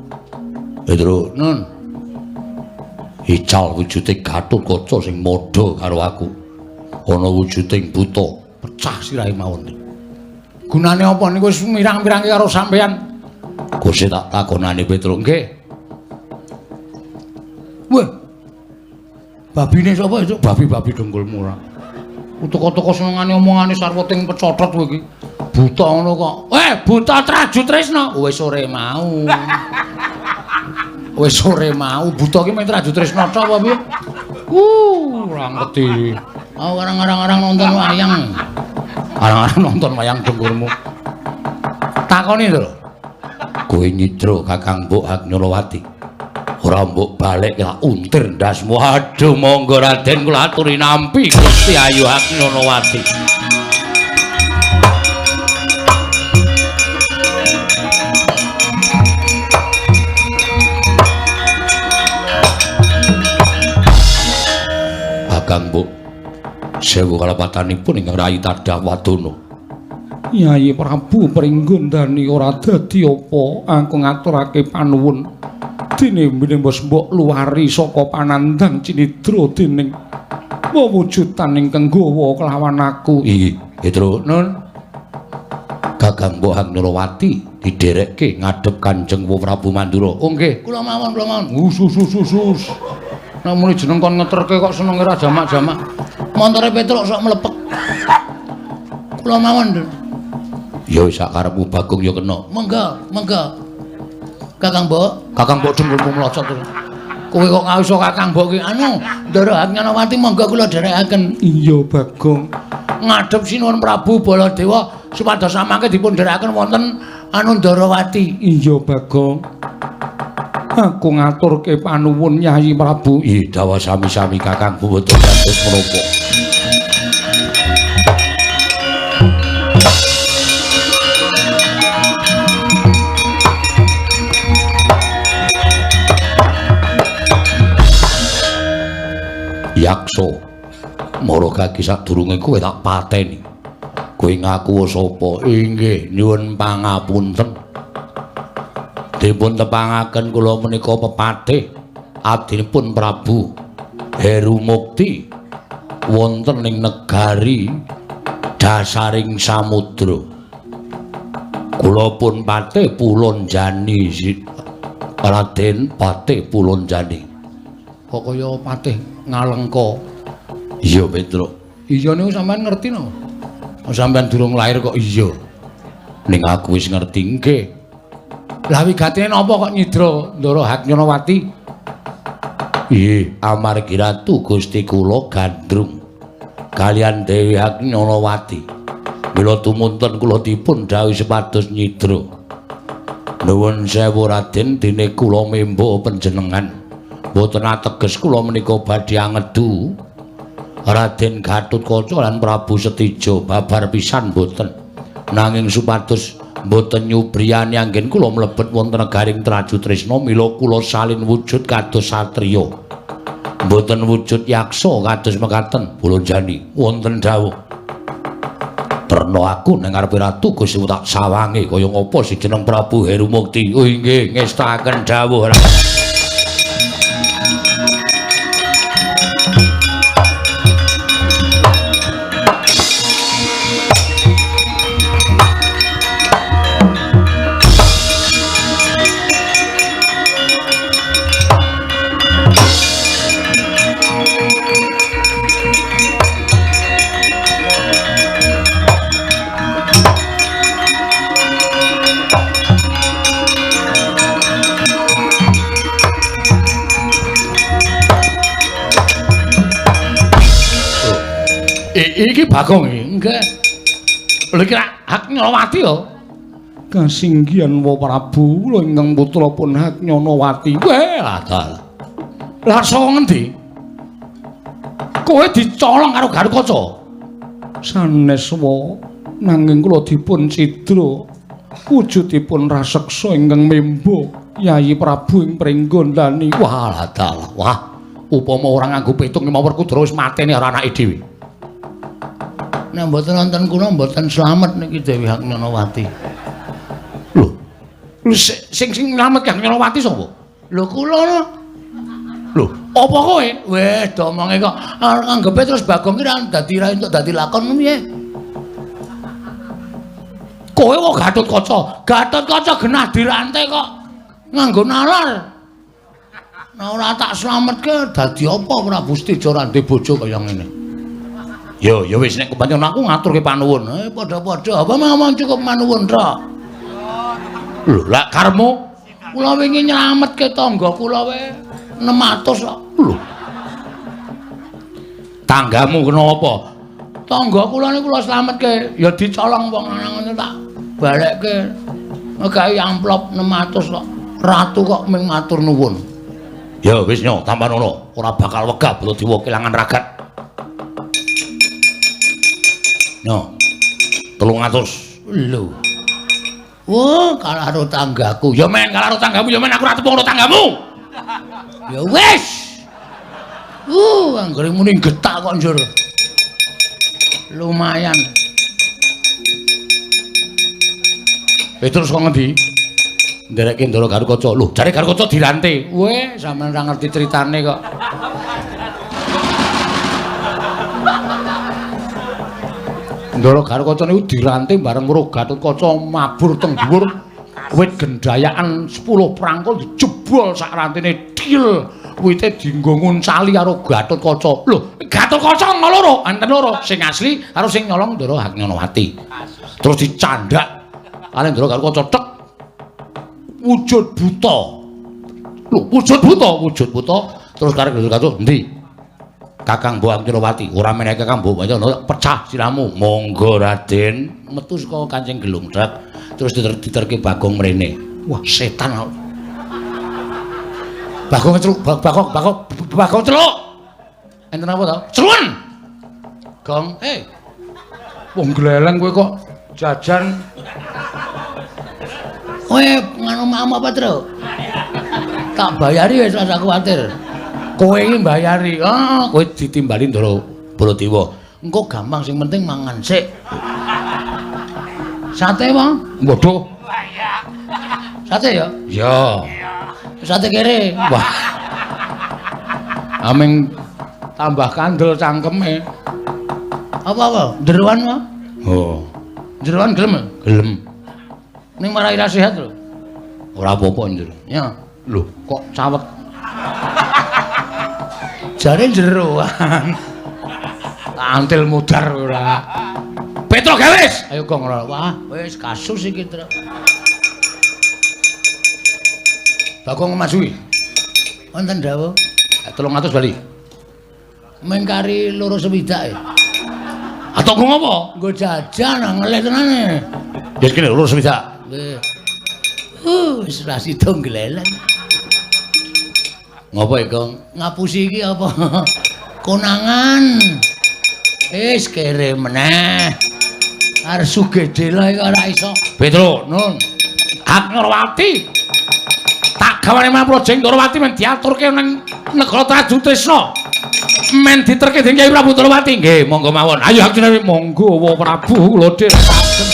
Speaker 3: Petro,
Speaker 1: Nun,
Speaker 3: ical wujude Gatotkaca sing madha karo aku. Ana wujuding buta,
Speaker 1: pecah sirahe mawon. Gunane apa niku wis mirang-mirangke karo sampean?
Speaker 3: Gusti tak takonane Petro.
Speaker 1: Nggih. Wah. Babine sapa itu? Babi-babi dengkulmu ora. Toko-toko senengane omongane sarwa ting pecotot kowe iki. Buta ngono kok. Eh, buta Traju Tresna. Wis sore mau. Wis sore mau buta ki mung Traju Tresna tok apa piye? Ora ngerti.
Speaker 2: Aku arang-arang nonton wayang.
Speaker 1: Arang-arang nonton wayang dengkulmu. Takoni lho.
Speaker 3: Kowe nyidra Kakang Mbok Agnyonowati. Ora mbok balik tak untir ndasmu. Aduh, monggo Raden kula aturi nampi Gusti Ayu Agnyonowati. Kakang Mbok, sewu kalapatanipun ingkang rayi tadah wadana.
Speaker 1: Yayi Prabu Pringgondani ora dadi apa aku ngaturake panuwun. Dene mbok mbok luwari saka panandhang cinidra dening wewujudan ingkang gawa kelawan aku.
Speaker 3: Iki, Petro.
Speaker 1: Nun,
Speaker 3: Kakang Mbok Agnyonowati didherekke ngadhep Kanjeng Prabu Mandura.
Speaker 1: Oh nggih,
Speaker 2: kula mawon, kula mawon.
Speaker 1: Us us us us. Nek muni jeneng kon ngeterke kok senenge ra jamak-jamak.
Speaker 2: Montore Petruk sok mlepek. Kula mawon.
Speaker 3: Ya wis sak karepmu Bagong ya kena.
Speaker 2: Monggo, monggo. Kakang Mbok,
Speaker 1: Kakang Mbok dengkulmu mlocot terus. Kowe kok ngawisa Kakang mbok ki anu Ndara Haknyanawati monggo kula dherekaken. Iya Bagong. Ngadhep Sinuwun Prabu Baladewa supados samangke dipun dherekaken wonten anu Ndarawati. Iya Bagong. Aku ngaturke panuwun Yayi Prabu.
Speaker 3: Ih dawa sami-sami Kakang mboten dados menapa. Yaksa, mara gagi sadurunge kowe tak pateni. Kowe ngaku sapa? Inggih, nyuwun pangapunten. Dipun tepangaken kula menika pepatih abdinipun Prabu Heru Mukti wonten ing negari dasaring samudra. Kula pun patih Pulonjani, Raden Patih Pulonjani.
Speaker 1: Kok kaya patih Ngalengka?
Speaker 3: Iya, Petruk.
Speaker 1: Iya niku sampean ngerti no? Sampean durung lahir kok iya.
Speaker 3: Ning aku wis ngerti nggih.
Speaker 1: Lah wigatine napa kok nyidra Ndara Haknyanawati?
Speaker 3: Nggih, amargi Ratu Gusti kula gandrung kaliyan Dewi Haknyanawati. Mila tumunten kula dipun dhawuhi supados nyidra. Nuwun sewu Raden, dene kula membo panjenengan. Mboten ateges kula menika badhe angedu Raden Gatotkaca lan Prabu Setija babar pisan mboten. Nanging supados mboten nyubriyani anggen kula mlebet wonten negaring Traju Tresna, mila kula salin wujud kados satriya. Mboten wujud yaksa kados mekaten Pulonjani. Wonten dawuh. Terna aku nang ngarepe Ratu Gusti tak sawange kaya ngapa sing jeneng Prabu Heru Mukti. Oh inggih, ngestakaken dawuh.
Speaker 1: Iki Bagong iki. Nggih. Lha iki Haknyanawati ya. Kasinggihan wa Prabu, kula ingkang putra pun Haknyanawati. Weh, lah. Lah saka ngendi? Kowe dicolong karo Gatotkaca. Sanes wa, nanging kula dipun cidra. Wujudipun raseksa ingkang membo Yayi Prabu ing Pringgondani.
Speaker 3: Wah, lah. Wah,
Speaker 1: upama ora nganggo petung mawon Werkudara wis mateni karo anake dhewe.
Speaker 2: Nek mboten wonten kula mboten slamet niki Dewi Haknyanawati.
Speaker 1: Lho, sing sing nylametke Haknyanawati sapa?
Speaker 2: Lho kula no.
Speaker 1: Lho, apa kowe?
Speaker 2: Weh, domonge kok anggepe terus Bagong ki ra dadi ra entuk dadi lakon piye?
Speaker 1: Kowe kok Gatotkaca? Gatotkaca genah dirante kok
Speaker 2: nganggo nalar. Nah ora tak slametke dadi apa Prabu Setija ora ndek bojo kaya ngene.
Speaker 1: Yo, ya wis nek kepancen aku ngaturke panuwun.
Speaker 2: Padha-padha apa ngomong cukup manuwun tok.
Speaker 1: Lho, lak karepmu
Speaker 2: kula wingi nyelametke tangga kula wae 600 kok.
Speaker 1: Lho. Tanggamu kena apa?
Speaker 2: Tangga kula niku kula slametke, ya dicolong wong lanang ngono tak balekke. Ngegawe amplop 600 kok. Ratu kok ming matur nuwun.
Speaker 1: Ya wis nyo, tampanono, ora bakal wegah Baladewa kelangan ragat. Nyo. 300.
Speaker 2: Lho. Wah, kalah karo tanggaku.
Speaker 1: Ya men, kalah karo tanggamu, ya men aku ora tepung karo tanggamu.
Speaker 2: Ya wis. Anggere muni getak kok njur. Lumayan.
Speaker 1: Terus kok ngendi? Nderekke Ndara Gatotkaca. Lho, jare Gatotkaca dirante.
Speaker 2: Weh, sampean ora ngerti critane kok.
Speaker 1: Ndara Gatotkaca niku dirante bareng weruh Gatotkaca mabur teng dhuwur wit gendhayakan 10 prangkul dijebol sak rantene dhil. Wite dienggo nguncali karo Gatotkaca. Lho, Gatotkaca ana loro, enten loro, sing asli karo sing nyolong Ndara Haknyanawati. Terus dicandhak karo Ndara Gatotkaca tek wujud buta. Lho, wujud buta, wujud buta terus karek Gatotkaca endi? Kakang Mbok Aknyarawati, ora menehi Kakang Mbok pecah siramu. Monggo Raden, metu saka kancing gelung trek terus diterke Bagong mrene. Wah, setan. Bagong celuk, Bagong, Bagong, Bagong celuk. Enten apa to? Celuwen. Gong, eh. Wong gleleng kowe kok jajan.
Speaker 2: Kowe nganu mam apa, Tru? Tak bayari wis ora kuwatir.
Speaker 1: Kowe iki mbayari. Ah, kowe ditimbali Ndara Baladewa.
Speaker 2: Engko gampang sing penting mangan sik. Sate, Bang?
Speaker 1: Waduh.
Speaker 2: Sate ya?
Speaker 1: Iya.
Speaker 2: Sate kere.
Speaker 1: Wah. Aming tambah kandel cangkeme.
Speaker 2: Apa-apa? Jeroan, Pak?
Speaker 1: Oh.
Speaker 2: Jeroan gelem?
Speaker 1: Gelem.
Speaker 2: Ning marai ra sehat lho.
Speaker 1: Ora apa-apa njero.
Speaker 2: Ya.
Speaker 1: Lho, kok cawet?
Speaker 2: Jare jeroan.
Speaker 1: Antil mudar ora. Petro Gawis.
Speaker 2: Ayo gong ora. Wah, wis kasus iki, Tru.
Speaker 1: Bagong maju.
Speaker 2: Wonten dawuh.
Speaker 1: 300 bali.
Speaker 2: Mengkari 260 e.
Speaker 1: Atok nggo apa?
Speaker 2: Nggo jajan ngelih tenane.
Speaker 1: Ya kene 260.
Speaker 2: Nggih. Wis ra sida gleleng.
Speaker 1: Ngopo iki, Gong?
Speaker 2: Ngapusi iki apa? Konangan. Wis kere meneh. Arep sugih dela iki ora iso.
Speaker 1: Petro, nun. Aknyarawati. Tak gawane Maprojeng Ndorowati men diaturke nang negara Trajutrisna. Men diterke dening Kyai Prabu Ndorowati. Nggih, monggo mawon. Ayo Aknyarawati, monggo wa Prabu kula dherekaken.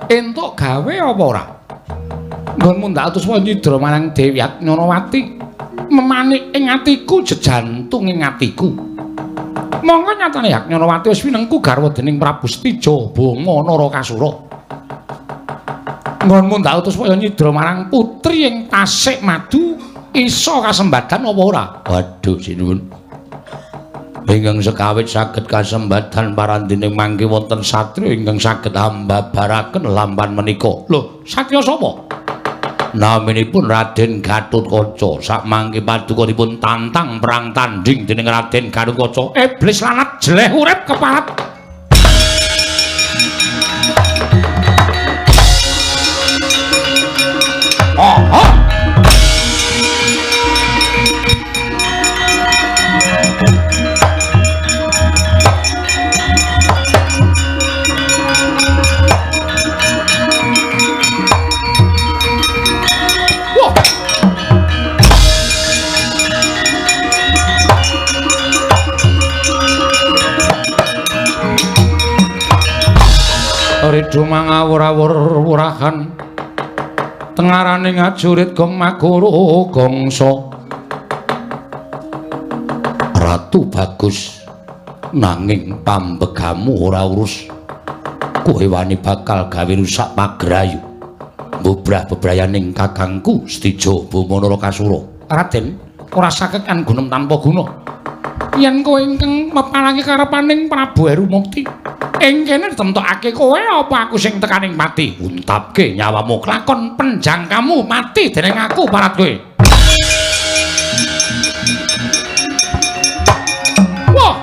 Speaker 1: Entuk gawe apa ora? Nggonmu ndak utus nyidra marang Dewi Aknyarawati. Memanik ing atiku jejantung ing atiku. Monggo nyatane Aknyarawati wis winengku garwa dening Prabu Setija Banga Narakasura. Nggonmu ndak utus kaya nyidra marang putri ing tasik madu iso kasembadan apa ora? Waduh sinuwun. Ingkang sekawit saged kasembadan parandene mangke wonten satriya ingkang saged ambabaraken lampan menika. Lho, satriya sapa? Naminipun Raden Gatotkaca. Sakmangke paduka dipun tantang perang tanding dening Raden Gatotkaca. Iblis lanat jeleh urip keparat. Oh, oh. Wah. Ridu mangawur-awur wurahan tengarane ngajurit gong magoro gongso. Ratu bagus nanging pambegamu ora urus. Kowe wani bakal gawe rusak pagrayu. Mbubrah bebrayaning kakangku Setija Bama Narakasura. Raden, ora saged kan gunem tanpa guna. Yen kowe ingkang meparangi karepaning Prabu Herumukti, ing kene ditemtokake kowe apa aku sing tekaning pati? Untapke nyawamu kelakon penjangkamu mati dening aku parat kowe. Wah.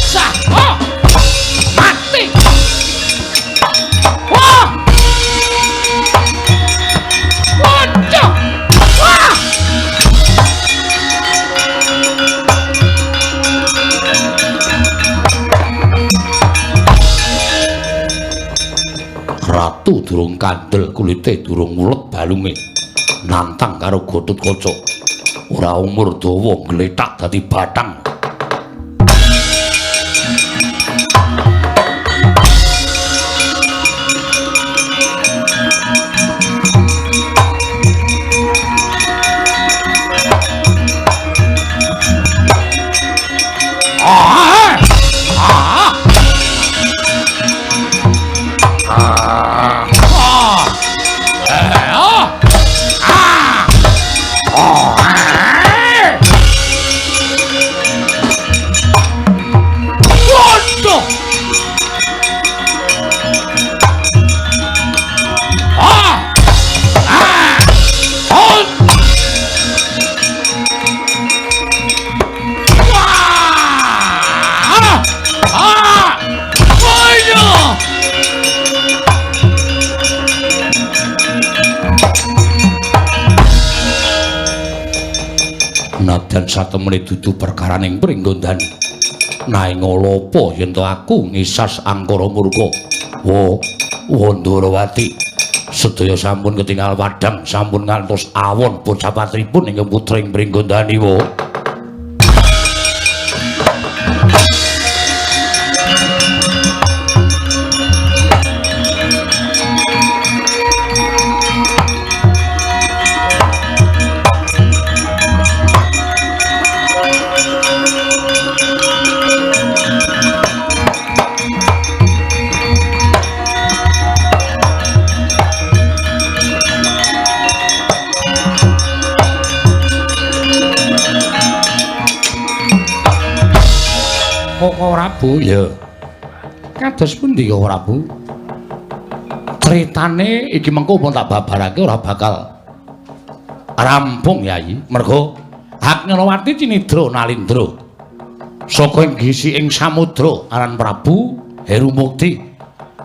Speaker 1: Sah. Oh. Mati. Wah. Waduh. Wah. Ratu durung kandel kulite durung mulet balunge nantang karo Gatotkaca. Ora umur dawa glethak dadi bathang. Ah! Ah! Ah! Ah! Ah! Ah! Oh!
Speaker 3: Nadyan satemene dudu perkaraning Pringgondani. Naing apa yen to aku ngisas angkara murka. Wo, Ndrawati. Sedaya sampun ketingal padhang, sampun ngantos awon bocah patripun ingkang putring Pringgondani wo.
Speaker 1: Koko Prabu ya. Kados pundi Koko Prabu? Critane iki mengko pun tak babarake ora bakal rampung Yayi. Mergo Haknyalawati cinidra nalindra. Saka ing gisi ing samudra aran Prabu Heru Mukti.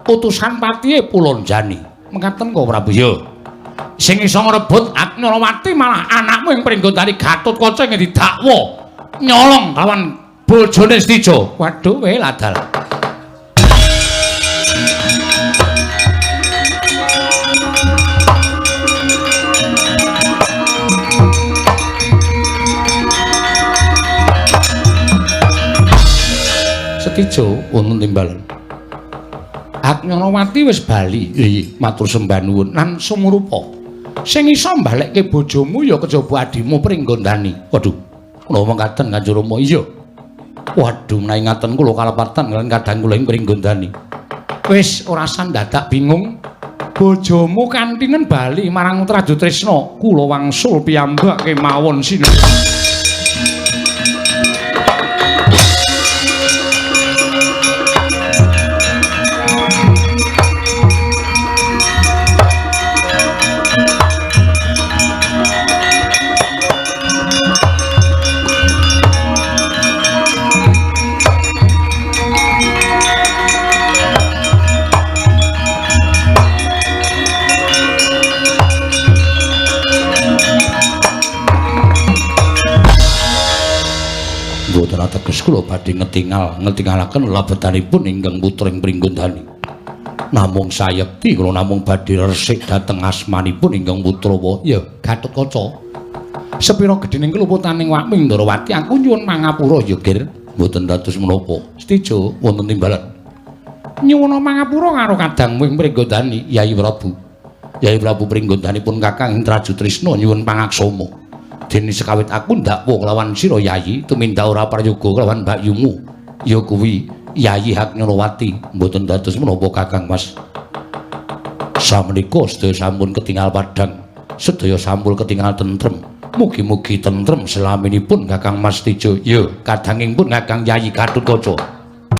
Speaker 1: Utusan patihe Pulonjani. Mekaten Koko Prabu ya. Sing iso ngrebut Haknyalawati malah anakmu ing Pringgondani Gatotkaca ing didakwa nyolong kawan bojone Setija. Waduh, we ladal. Setija wonten timbalan. Haknyalawati wis bali. Iya, matur sembah nuwun lan sumurupa. Sing iso mbalekke bojomu ya kejaba adimu Pringgondani. Waduh, kula mekaten Kanjeng Rama. Iya. Waduh, menawi ngaten kula kalepatan kaliyan kadang kula ing Pringgondani. Wis ora usah dadak bingung. Bojomu kantinen bali marang Trajutrisna, kula wangsul piyambak kemawon sinuwun.
Speaker 3: Mboten ateges kula badhe ngetingalaken lebetanipun ingkang putring Pringgondani. Namung sayekti kula namung badhe resik dhateng asmanipun ingkang putra wa
Speaker 1: ya Gatotkaca. Sepira gedhening keluputaning wakmu Ndrawati aku nyuwun mangapura ya Gir.
Speaker 3: Mboten dados menapa.
Speaker 1: Setija
Speaker 3: wonten timbalan.
Speaker 1: Nyuwun mangapura karo kadangmu ing Pringgondani
Speaker 3: Yayi Prabu. Yayi Prabu Pringgondanipun Kakang ing Trajutrisna nyuwun pangaksama. Dene sekawit aku ndakwa kelawan sira Yayi tumindak ora prayoga kelawan mbakyumu ya kuwi Yayi Haknyalawati. Mboten dados menapa Kakang Mas. Samenika sedaya sampun ketingal padhang, sedaya sampun ketingal tentrem. Mugi-mugi tentrem selaminipun Kakang Mas Tejo. Ya kadanging pun Kakang Yayi Gatotkaca.